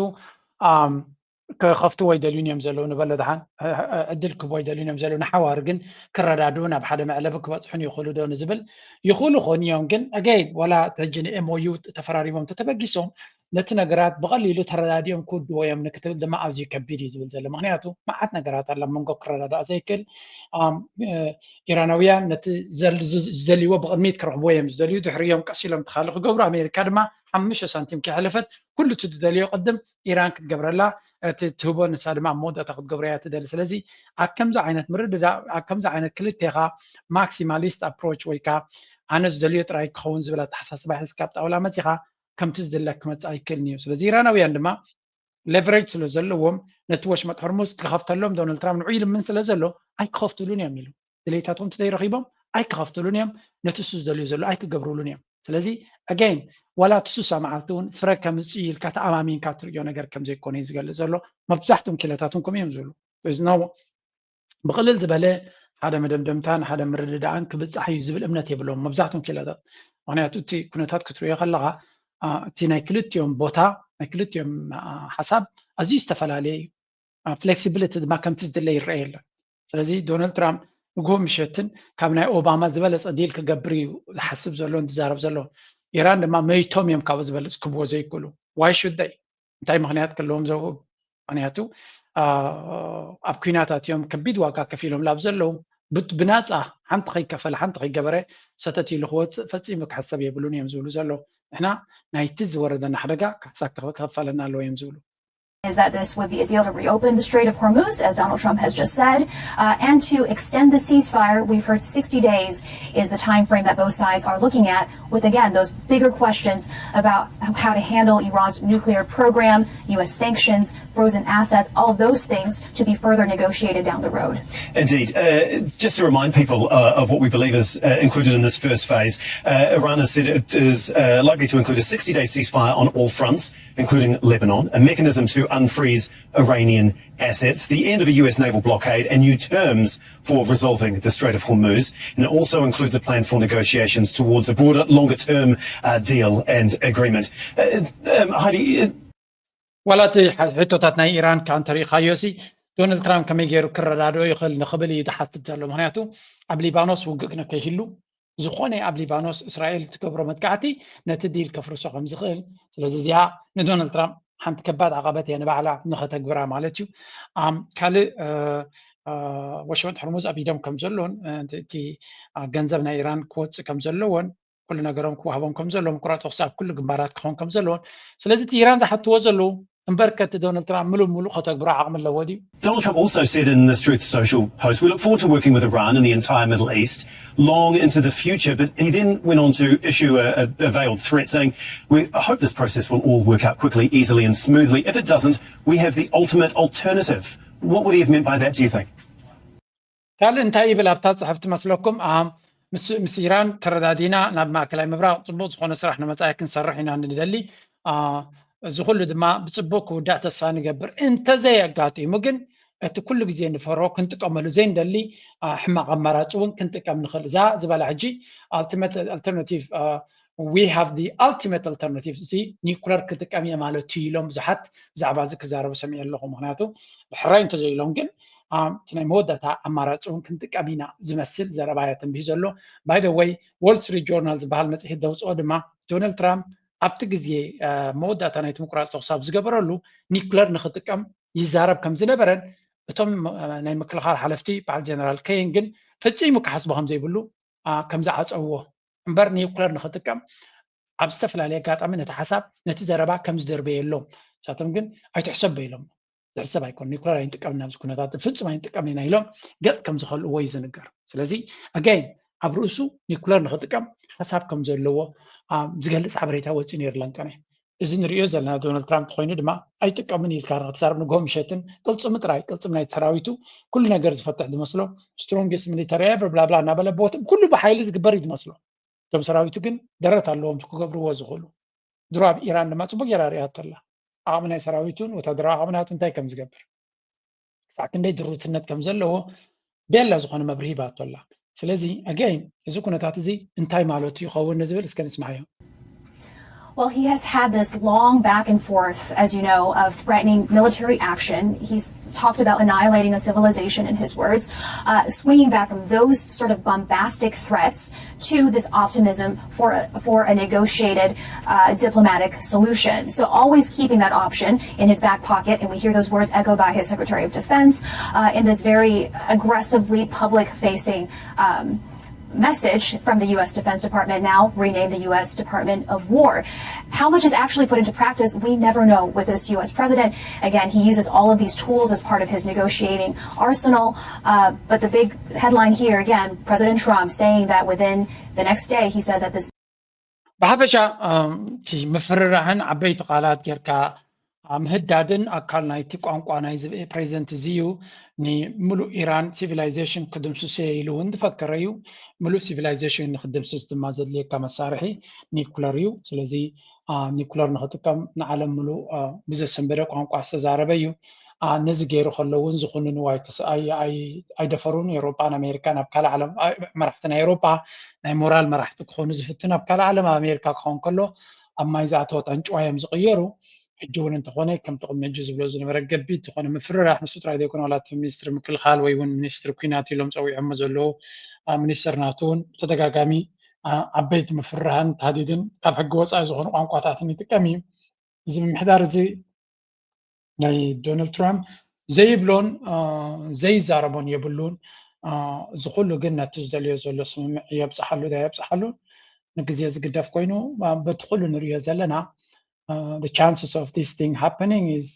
ክኸፍትዎ ኣይደልዩን እዮም ዘለዉ ንበሎ ድሓን ዕድል ክህቦ ኣይደልዩን እዮም ዘለዉ ንሓዋሩ ግን ክረዳድኡ ናብ ሓደ መዕለቢ ክበፅሑን ይኽእሉ ዶ ንዝብል ይኽእሉ ኾን እዮም ግን ኣገይን ዋላ ሕጂ ንኤምኦዩ ተፈራሪሞም ተተበጊሶም ነቲ ነገራት ብቐሊሉ ተረዳዲኦም ክውድዎ እዮም ንክትብል ድማ ኣዝዩ ከቢድ እዩ ዝብል ዘሎ ምክንያቱ መዓት ነገራት ኣላ መንጎ ክረዳዳእ ዘይክእል ኢራናውያን ነቲ ዝደልይዎ ብቕድሚት ክረኽብዎ እዮም ዝደልዩ ድሕሪኦም ቀሲሎም ተኻሊ ክገብሩ ኣሜሪካ ድማ ሓሙሽተ ሳንቲም ከይሓለፈት ኩሉ እቲ ዝደልዮ ቅድም ኢራን ክትገብረላ እቲ ትህቦ ንሳ ድማ ኣብ መወዳእታ ክትገብሮ እያ ትደሊ ስለዚ ኣብ ከምዚ ዓይነት ምርድዳ ኣብ ከምዚ ዓይነት ክልቴኻ ማክሲማሊስት ኣፕሮች ወይ ከዓ ኣነ ዝደልዮ ጥራይ ክኸውን ዝብል ኣተሓሳስባ ሒዝካ ኣብ ጣውላ መፂኻ ከምቲ ዝድለ ክመፅእ ኣይክእልን እዩ ስለዚ ኢራናውያን ድማ ሌቨሬጅ ስለ ዘለዎም ነቲ ወሽመጥ ሆርሙዝ ክኸፍተሎም ዶናልድ ትራምፕ ንዑ ይልምን ስለ ዘሎ ኣይክኸፍትሉን እዮም ኢሉ ድሌታቶም ተዘይረኺቦም ኣይክኸፍትሉን እዮም ነቲ እሱ ዝደልዩ ዘሎ ኣይክገብሩሉን እዮም ስለዚ ኣገይን ዋላ እቲ ሱሳ መዓልቲ እውን ፍረ ከምፅእ ኢልካ ተኣማሚንካ ትርእዮ ነገር ከምዘይኮነ እዩ ዝገልፅ ዘሎ መብዛሕትኦም ኪለታት እውን ከምኡ እዮም ዝብሉ ብቕልል ዝበለ ሓደ መደምደምታን ሓደ ምርድዳእን ክብፃሕ እዩ ዝብል እምነት የብሎም መብዛሕትኦም ኪለታት ምክንያቱ እቲ ኩነታት ክትርእዮ ከለካ እቲ ናይ ክልቲኦም ቦታ ናይ ክልቲኦም ሓሳብ ኣዝዩ ዝተፈላለየ እዩ flexibility ድማ ከምቲ ዝድለ ይረአ የለን ስለዚ ዶናልድ ትራምፕ ንግሆ ምሸትን ካብ ናይ ኦባማ ዝበለፀ ዲል ክገብር እዩ ዝሓስብ ዘሎ ዝዛረብ ዘሎ ኢራን ድማ መይቶም እዮም ካብኡ ዝበልፅ ክብዎ ዘይክእሉ why should they እንታይ ምክንያት ክለዎም ዘውህብ ምክንያቱ ኣብ ኩናታት እዮም ከቢድ ዋጋ ከፊሎም ላብ ዘለዉ ብናፃ ሓንቲ ከይከፈለ ሓንቲ ከይገበረ ሰተት ኢሉ ክወፅእ ፈፂሙ ክሕሰብ የብሉን እዮም ዝብሉ ዘለዉ ንሕና ናይቲ ዝወረደና ሓደጋ ካሕሳ ክኸፈለና ኣለዎ እዮም ዝብሉ is that this would be a deal to reopen the Strait of Hormuz, as Donald Trump has just said, uh, and to extend the ceasefire. We've heard sixty days is the time frame that both sides are looking at, with again those bigger questions about how to handle Iran's nuclear program, U S sanctions, frozen assets, all of those things to be further negotiated down the road. Indeed. Uh, just to remind people uh, of what we believe is uh, included in this first phase, uh, Iran has said it is uh, likely to include a sixty-day ceasefire on all fronts, including Lebanon, a mechanism to unfreeze Iranian assets, the end of a U S naval blockade, and new terms for resolving the Strait of Hormuz. And it also includes a plan for negotiations towards a broader, longer term uh, deal and agreement. Uh, um, Heidi, uh, ዋላ እቲ ሕቶታት ናይ ኢራን ከዓ እንተሪኢኻዮ ሲ ዶናልድ ትራምፕ ከመይ ገይሩ ክረዳድኦ ይኽእል ንኽብል እዩ ዝሓስብ ዘሎ ምክንያቱ ኣብ ሊባኖስ ውግእ ክነከይህሉ ዝኾነ ኣብ ሊባኖስ እስራኤል ትገብሮ መጥቃዕቲ ነቲ ዲል ከፍርሶ ከም ዝኽእል። ስለዚ እዚኣ ንዶናልድ ትራምፕ ሓንቲ ከባድ ዓቐበት እያ ንባዕላ ንኸተግብራ ማለት እዩ። ካልእ ወሽመጥ ሕርሙዝ ኣብ ኢዶም ከም ዘሎን እቲ ገንዘብ ናይ ኢራን ክወፅእ ከም ዘለዎን ኩሉ ነገሮም ክዋህቦም ከም ዘለዎም፣ ምቁራፅ ተኹሲ ኣብ ኩሉ ግንባራት ክኸውን ከም ዘለዎን። ስለዚ እቲ ኢራን ዝሓትዎ ዘለዉ እምበር ከቲ ዶናልድ ትራምፕ ምሉእ ምሉእ ከተግብሮ ዓቕሚ ኣለዎ ድዩ? Donald Trump also said in this Truth Social post, we look forward to working with Iran and the entire Middle East long into the future, but he then went on to issue a, a, a veiled threat saying, we hope this process will all work out quickly, easily, and smoothly. If it doesn't, we have the ultimate alternative. What would he have meant by that, do you think? ካልእ እንታይ ይብል ኣብታ ፅሕፍቲ መስለኩም? ምስ ኢራን ተረዳዲና ናብ ማእከላይ ምብራቕ ፅቡቕ ዝኾነ ስራሕ ንመፃኢ ክንሰርሕ ኢና ንደሊ። እዚ ኩሉ ድማ ብፅቡቅ ክውዳእ ተስፋ ንገብር። እንተዘየጋጢሙ ግን እቲ ኩሉ ግዜ ንፈሮ ክንጥቀመሉ ዘይንደሊ ሕማቕ ኣማራፂ እውን ክንጥቀም ንኽእል። እዛ ዝበላ ሕጂ ultimate alternative, we have the ultimate alternative፣ እዚ ኒኩለር ክጥቀም እየ ማለት እዩ ኢሎም ብዙሓት ብዛዕባ እዚ ክዛረቡ ሰሚዐ ኣለኹ። ምክንያቱ ብሕራይ እንተዘይሎም ግን እቲ ናይ መወዳእታ ኣማራፂ እውን ክንጥቀም ኢና ዝመስል ዘረባ እያ ተንቢሁ ዘሎ። By the way፣ Wall Street Journal ዝበሃል መፅሄት ዘውፅኦ ድማ ዶናልድ ትራምፕ ኣብቲ ግዜ መወዳእታ ናይቲ ምቁራፅ ተኹሲ ኣብ ዝገበረሉ ኒኩለር ንክጥቀም ይዛረብ ከም ዝነበረን እቶም ናይ ምክልኻል ሓለፍቲ በዓል ጀነራል ኬን ግን ፈፂሙ ክሓስቦ ከም ዘይብሉ ከም ዝዓፀውዎ እምበር ኒኩለር ንክጥቀም ኣብ ዝተፈላለየ ኣጋጣሚ ነቲ ሓሳብ ነቲ ዘረባ ከም ዝደርበየሎም ንሳቶም ግን ኣይትሕሰቦ ኢሎም። ዝሕሰብ ኣይኮን ኒኩለር ኣይንጥቀምን ኣብዚ ኩነታት ፍፁም ኣይንጥቀምን ኢና ኢሎም ገፅ ከም ዝኸልእዎ እዩ ዝንገር። ስለዚ ኣጋይን ኣብ ርእሱ ኒኩለር ንክጥቀም ሓሳብ ከም ዘለዎ ዝገልፅ ሓበሬታ ወፂኡ ነይሩ ለንቀነ። እዚ ንሪኦ ዘለና ዶናልድ ትራምፕ ተኮይኑ ድማ ኣይጥቀምን ኢልካ ንክትዛረብ ንግሆ ምሸትን ቅልፅሚ ጥራይ ቅልፅሚ ናይቲ ሰራዊቱ ኩሉ ነገር ዝፈትሕ ዝመስሎ strongest military ever ብላብላ እናበለ ቦትም ኩሉ ብሓይሊ ዝግበር እዩ ዝመስሎ። እቶም ሰራዊቱ ግን ደረት ኣለዎም ክገብርዎ ዝኽእሉ። ድሮ ኣብ ኢራን ድማ ፅቡቅ ጌራ ሪኣቶ ኣላ። ዓቕሚ ናይ ሰራዊቱን ወታደራዊ ዓቕሚ ናቱ እንታይ ከም ዝገብር ክሳዕ ክንደይ ድሩትነት ከም ዘለዎ ቤላ ዝኾነ መብርሂ ሂባቶ ኣላ። ስለዚ ኣጋይን እዚ ኩነታት እዚ እንታይ ማለቱ ይኸውን ንዝብል እስከ ንስማዓዮ። Well, he has had this long back and forth, as you know, of threatening military action. He's talked about annihilating a civilization, in his words, uh, swinging back from those sort of bombastic threats to this optimism for a, for a negotiated uh, diplomatic solution. So always keeping that option in his back pocket, and we hear those words echoed by his Secretary of Defense uh, in this very aggressively public-facing um, message from the U S Defense Department, now renamed the U S Department of War. How much is actually put into practice, we never know with this U S president. Again, he uses all of these tools as part of his negotiating arsenal. Uh, but the big headline here, again, President Trump saying that within the next day, he says that this ብሓፈሻ እቲ ምፍርራህን ዓበይቲ ቃላት ጌርካ ምህዳድን ኣካል ናይቲ ቋንቋ ናይ ፕሬዚደንት እዚ እዩ። ንምሉእ ኢራን ሲቪላይዜሽን ክድምስስ እየ ኢሉ እውን ዝፈከረ እዩ። ምሉእ ሲቪላይዜሽን ንክድምስስ ድማ ዘድልየካ መሳርሒ ኒኩለር እዩ። ስለዚ ኒኩለር ንክጥቀም ንዓለም ምሉእ ብዘሰንበደ ቋንቋ ዝተዛረበ እዩ። ነዚ ገይሩ ከሎ እውን ዝኹንንዎ ኣይደፈሩን። ኤውሮጳን ኣሜሪካን ኣብ ካልእ ዓለም መራሕቲ ናይ ኤውሮጳ ናይ ሞራል መራሕቲ ክኾኑ ዝፍትን ኣብ ካልእ ዓለም ኣብ ኣሜሪካ ክኸውን ከሎ ኣብ ማይ ዝኣተወት ኣንጭዋ እዮም ዝቕየሩ። ሕጂ እውን እንተኾነ ከምቲ ቅድሚ ሕጂ ዝብሎ ዝነበረ ገቢት ዝኾነ ምፍርራሕ ንሱ ጥራይ ዘይኮነ ዋላ እቲ ሚኒስትሪ ምክልኻል ወይ እውን ሚኒስትሪ ኩናት ኢሎም ፀዊዖሞ ዘለዉ ሚኒስትር ናቱ እውን ብተደጋጋሚ ዓበይቲ ምፍርራህን ታህዲድን ካብ ሕጊ ወፃኢ ዝኾኑ ቋንቋታትን ይጥቀም እዩ። እዚ ምምሕዳር እዚ ናይ ዶናልድ ትራምፕ ዘይብሎን ዘይዛረቦን የብሉን። እዚ ኩሉ ግን ነቲ ዝደልዮ ዘሎ ስምምዕ የብፅሓሉ ዶ የብፅሓሉ ንግዜ ዝግደፍ ኮይኑ በቲ ኩሉ ንሪኦ ዘለና the chances of this thing happening is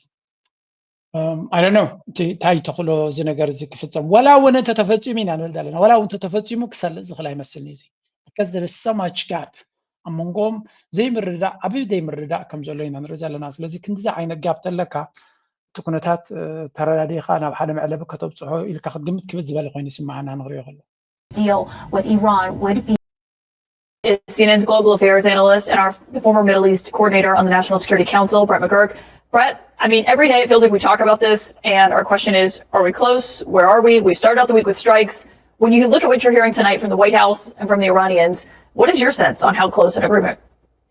I don't know እንታይ ተኽሎ እዚ ነገር እዚ ክፍፀም ወላ እውን እንተተፈፂሙ ኢና ንብል ዘለና ወላ እውን እንተተፈፂሙ ክሰልጥ ዝኽእል ኣይመስልን እዚ because there is so much gap ኣብ መንጎም ዘይምርዳእ ዓብዪ ዘይምርዳእ ከም ዘሎ ኢና ንርኢ ዘለና። ስለዚ ክንዲዚ ዓይነት ጋፕ ተለካ እቲ ኩነታት ተረዳዲእካ ናብ ሓደ መዕለቢ ከተብፅሖ ኢልካ ክትግምት ክብድ ዝበለ ኮይኑ ይስምዓና ንክሪኦ ከሎ deal with Iran would be is C N N's global affairs analyst and our the former Middle East coordinator on the National Security Council, Brett McGurk. Brett, I mean, every day it feels like we talk about this, and our question is, are we close? Where are we? We started out the week with strikes. When you look at what you're hearing tonight from the White House and from the Iranians, what is your sense on how close an agreement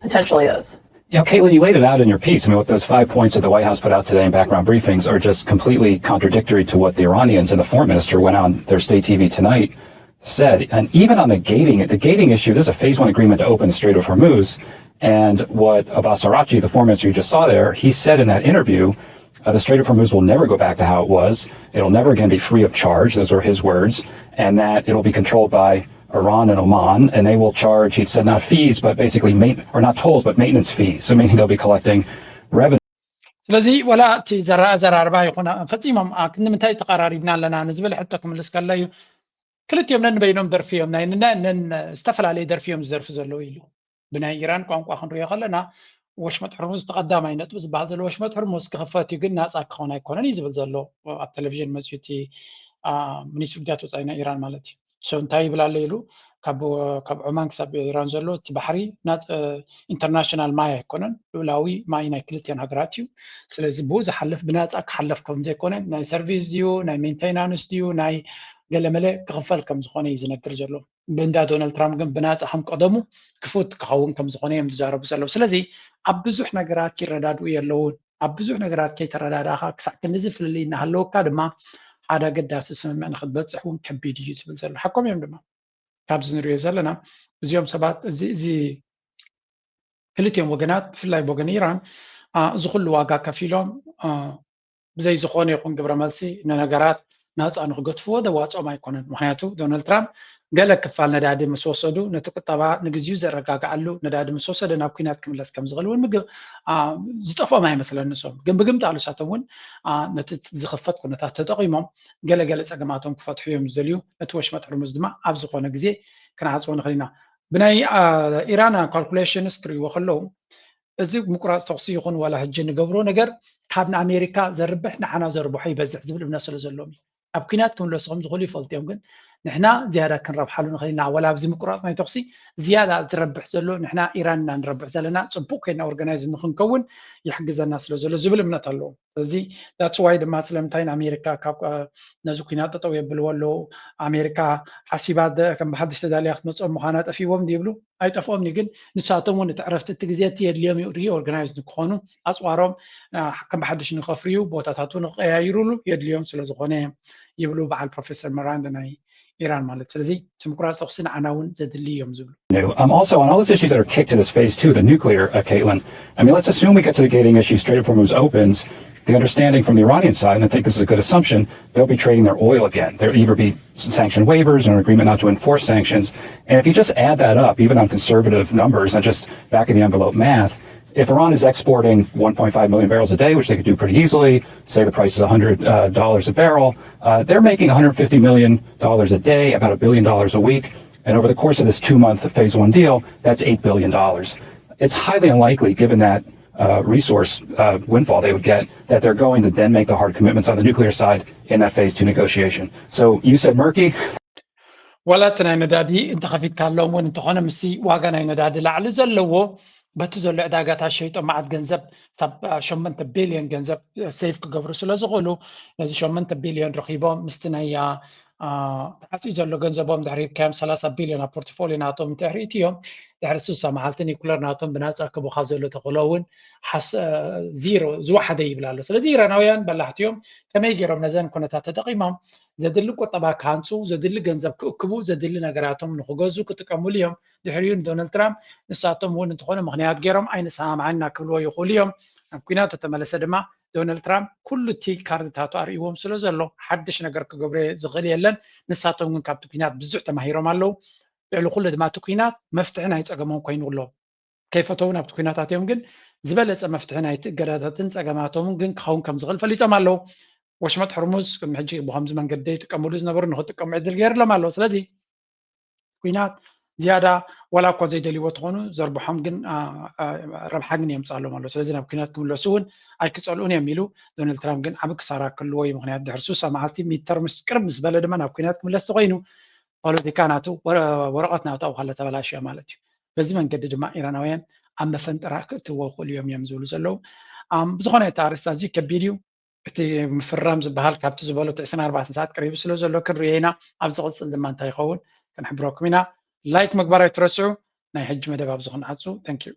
potentially is? You know, Caitlin, you laid it out in your piece. I mean, what those five points that the White House put out today in background briefings are just completely contradictory to what the Iranians and the foreign minister went on their state T V tonight said, and even on the gating, the gating issue, this is a phase one agreement to open the Strait of Hormuz. And what Abbas Araghchi, the foreign minister you just saw there, he said in that interview, uh, the Strait of Hormuz will never go back to how it was. It'll never again be free of charge. Those were his words. And that it'll be controlled by Iran and Oman, and they will charge, he said, not fees, but basically, main, or not tolls, but maintenance fees. So meaning they'll be collecting revenue. ስለዚ ወላ እቲ ዘራእዘራርባ ይኹን ፈፂሞም ንምንታይ ተቀራሪብና ኣለና ንዝብል ሕቶ ክምልስ ከለዩ ክልቲኦም ነንበይኖም ደርፊ እዮም ናይ ዝተፈላለዩ ደርፊ እዮም ዝደርፊ ዘለዉ ኢሉ። ብናይ ኢራን ቋንቋ ክንሪኦ ከለና ወሽመጥ ሕርሙዝ ተቀዳማይ ነጥቢ ዝበሃል ዘሎ ወሽመጥ ሕርሙዝ ክኽፈት እዩ ግን ናፃ ክኸውን ኣይኮነን እዩ ዝብል ዘሎ ኣብ ቴሌቪዥን መፅኡ እቲ ሚኒስትሪ ጉዳያት ወፃኢ ናይ ኢራን ማለት እዩ። ሶ እንታይ ይብል ኣሎ ኢሉ ካብ ዖማን ክሳብ ኢራን ዘሎ እቲ ባሕሪ ኢንተርናሽናል ማይ ኣይኮነን፣ ልኡላዊ ማይ ናይ ክልቲኦን ሃገራት እዩ። ስለዚ ብኡ ዝሓልፍ ብናፃ ክሓለፍ ከም ዘይኮነ ናይ ሰርቪስ ድዩ ናይ ሜንቴናንስ ድዩ ናይ ገለመለ ክኽፈል ከም ዝኾነ እዩ ዝነግር ዘሎ። ብእንዳ ዶናልድ ትራምፕ ግን ብናፃ ከም ቀደሙ ክፉት ክኸውን ከም ዝኾነ እዮም ዝዛረቡ ዘለዉ። ስለዚ ኣብ ብዙሕ ነገራት ይረዳድኡ የለውን። ኣብ ብዙሕ ነገራት ከይተረዳዳእካ ክሳዕ ክንድዚ ፍልልይ እናሃለወካ ድማ ሓደ ኣገዳሲ ስምምዕ ንክትበፅሕ እውን ከቢድ እዩ ዝብል ዘሎ ሓቆም እዮም ድማ ካብዚ ንሪኦ ዘለና እዚኦም ሰባት እዚ እዚ ክልቲኦም ወገናት ብፍላይ ወገን ኢራን እዚ ኩሉ ዋጋ ከፊሎም ብዘይ ዝኾነ ይኹን ግብረ መልሲ ንነገራት ናፃ ንክገትፍዎ ደዋፅኦም ኣይኮነን። ምክንያቱ ዶናልድ ትራምፕ ገለ ክፋል ነዳዲ ምስ ወሰዱ ነቲ ቁጠባ ንግዚኡ ዘረጋግኣሉ ነዳዲ ምስ ወሰደ ናብ ኩናት ክምለስ ከም ዝኽእል እውን ዝጠፍኦም ኣይመስለን። ንሶም ግን ብግምጣሉ ሳቶም እውን ነቲ ዝኽፈት ኩነታት ተጠቒሞም ገለገለ ፀገማቶም ክፈትሑ እዮም ዝደልዩ። ነቲ ወሽመጥ ሕርሙዝ ድማ ኣብ ዝኾነ ግዜ ክንዓፅዎ ንኽእል ኢና። ብናይ ኢራን ካልኩሌሽንስ ክርእይዎ ከለዉ እዚ ምቁራፅ ተኽሲ ይኹን ዋላ ሕጂ ንገብሮ ነገር ካብ ንኣሜሪካ ዘርብሕ ንዓና ዘርብሖ ይበዝሕ ዝብል እምነት ስለ ዘለዎም እዩ። ኣብ ኩናት ክምለሱ ከም ዝኽእሉ ይፈልጡ እዮም። ግን ንሕና ዝያዳ ክንረብሓሉ ንኽእል ኢና። ዋላ ኣብዚ ምቁራፅ ናይ ተኽሲ ዝያዳ ዝረብሕ ዘሎ ንሕና ኢራን ኢና ንረብሕ ዘለና። ፅቡቅ ኮይና ኦርጋናይዝ ንክንከውን ይሕግዘና ስለ ዘሎ ዝብል እምነት ኣለዎም። ስለዚ that's why ድማ ስለምንታይ ንኣሜሪካ ካብ ነዚ ኩናት ጠጠው የብልዎ ኣለዉ። ኣሜሪካ ሓሲባ ከም ብሓድሽ ተዳልያ ክትመፅኦም ምዃና ጠፊዎም ይብሉ ኣይጠፍኦም ግን ንሳቶም እውን እቲ ዕረፍቲ እቲ ግዜ እቲ የድልዮም እዩ ሪኦርጋናይዝ ንክኾኑ ኣፅዋሮም ከም ብሓድሽ ንከፍርዩ ቦታታቱ ንክቀያይሩሉ የድልዮም ስለዝኾነ ይብሉ በዓል ፕሮፌሰር መራንድ ናይ ኢራን ማለት። ስለዚ እቲ ምቁራፅ ተኹሲ ንዓና እውን ዘድሊ እዮም ዝብሉ። Um, also, on all those issues that are kicked to this phase two, the nuclear, uh, Caitlin, I mean, let's assume we get to the gating issue, Strait of Hormuz opens. The understanding from the Iranian side, and I think this is a good assumption, they'll be trading their oil again. There'll either be sanction waivers or an agreement not to enforce sanctions. And if you just add that up, even on conservative numbers and just back of the envelope math, if Iran is exporting one point five million barrels a day, which they could do pretty easily, say the price is one hundred dollars a barrel, uh, they're making one hundred fifty million dollars a day, about a billion dollars a week. And over the course of this two month phase one deal, that's eight billion dollars. It's highly unlikely, given that uh, resource uh, windfall they would get, that they're going to then make the hard commitments on the nuclear side in that phase two negotiation. So you said murky. ወላ እቲ ናይ ነዳዲ እንተኸፊትካሎም እውን እንተኾነ ምስ ዋጋ ናይ ነዳዲ ላዕሊ ዘለዎ በቲ ዘሎ ዕዳጋታት ሸይጦም መዓት ገንዘብ ሳብ ሸመንተ ቢልዮን ገንዘብ ሴቭ ክገብሩ ስለ ዝኽእሉ ነዚ ሸመንተ ቢልዮን ረኺቦም ምስቲ ናይ ተዓፅዩ ዘሎ ገንዘቦም ድሕሪ ካዮም ሰላሳ ቢልዮን ኣብ ፖርትፎሊዮ ናቶም እንተሕሪእትዮም ድሕሪ ስሳ መዓልቲ ኒኩለር ናቶም ብናፃ ክቡኻ ዘሎ ተኽእሎ እውን ዚሮ ዝወሓደ ይብል ኣሎ። ስለዚ ኢራናውያን በላሕቲ እዮም። ከመይ ገይሮም ነዘን ኩነታት ተጠቒሞም ዘድሊ ቁጠባ ክሃንፁ፣ ዘድሊ ገንዘብ ክእክቡ፣ ዘድሊ ነገራቶም ንክገዙ ክጥቀምሉ እዮም። ድሕሪኡ ንዶናልድ ትራምፕ ንሳቶም እውን እንተኾነ ምክንያት ገይሮም ኣይንሰማማዕን ክብልዎ ይኽእሉ እዮም። ናብ ኩናት ተተመለሰ ድማ ዶናልድ ትራምፕ ኩሉ እቲ ካርድታቱ ኣርእይዎም ስለ ዘሎ ሓድሽ ነገር ክገብሮ ዝኽእል የለን። ንሳቶም ግን ካብቲ ኩናት ብዙሕ ተማሂሮም ኣለዉ። ልዕሊ ኩሉ ድማ እቲ ኩናት መፍትሒ ናይ ፀገሞም ኮይኑ ኣሎ። ከይፈተው ናብቲ ኩናታት እዮም ግን ዝበለፀ መፍትሒ ናይቲ እገዳታትን ፀገማቶምን ግን ክኸውን ከም ዝኽእል ፈሊጦም ኣለዉ። ወሽመጥ ሕርሙዝ ቅድሚ ሕጂ ብከምዚ መንገዲ ይጥቀምሉ ዝነበሩ ንክጥቀሙ ዕድል ገይርሎም ኣለዉ። ስለዚ ኩናት ዝያዳ ዋላ እኳ ዘይደልይዎ ትኾኑ ዘርብሖም ግን ረብሓ ግን የምፅኣሎም ኣሎ። ስለዚ ናብ ኩናት ክምለሱ እውን ኣይክፀልኡን እዮም ኢሉ ዶናልድ ትራምፕ ግን ዓብ ክሳራ ክልዎ እዩ። ምክንያት ድሕሪ ሱሳ መዓልቲ ሚድተርምስ ቅርብ ምስ በለ ድማ ናብ ኩናት ክምለስ ተኮይኑ ፖለቲካ ናቱ ወረቐት ናቱ ኣብካለ ተበላሽዮ ማለት እዩ። በዚ መንገዲ ድማ ኢራናውያን ኣብ መፈንጠራ ክእትዎ ክእሉ እዮም እዮም ዝብሉ ዘለዉ። ብዝኾነ እቲ ኣርእስታ እዚ ከቢድ እዩ። እቲ ምፍራም ዝበሃል ካብቲ ዝበሎ ዕስራን ኣርባዕተን ሰዓት ቀሪቡ ስለ ዘሎ ክንርዮ ኢና። ኣብ ዝቕፅል ድማ እንታይ ይኸውን ክንሕብረኩም ኢና። ላይክ ምግባር ኣይትረስዑ። ናይ ሕጂ መደብ ኣብዚ ክንዓፁ። Thank you።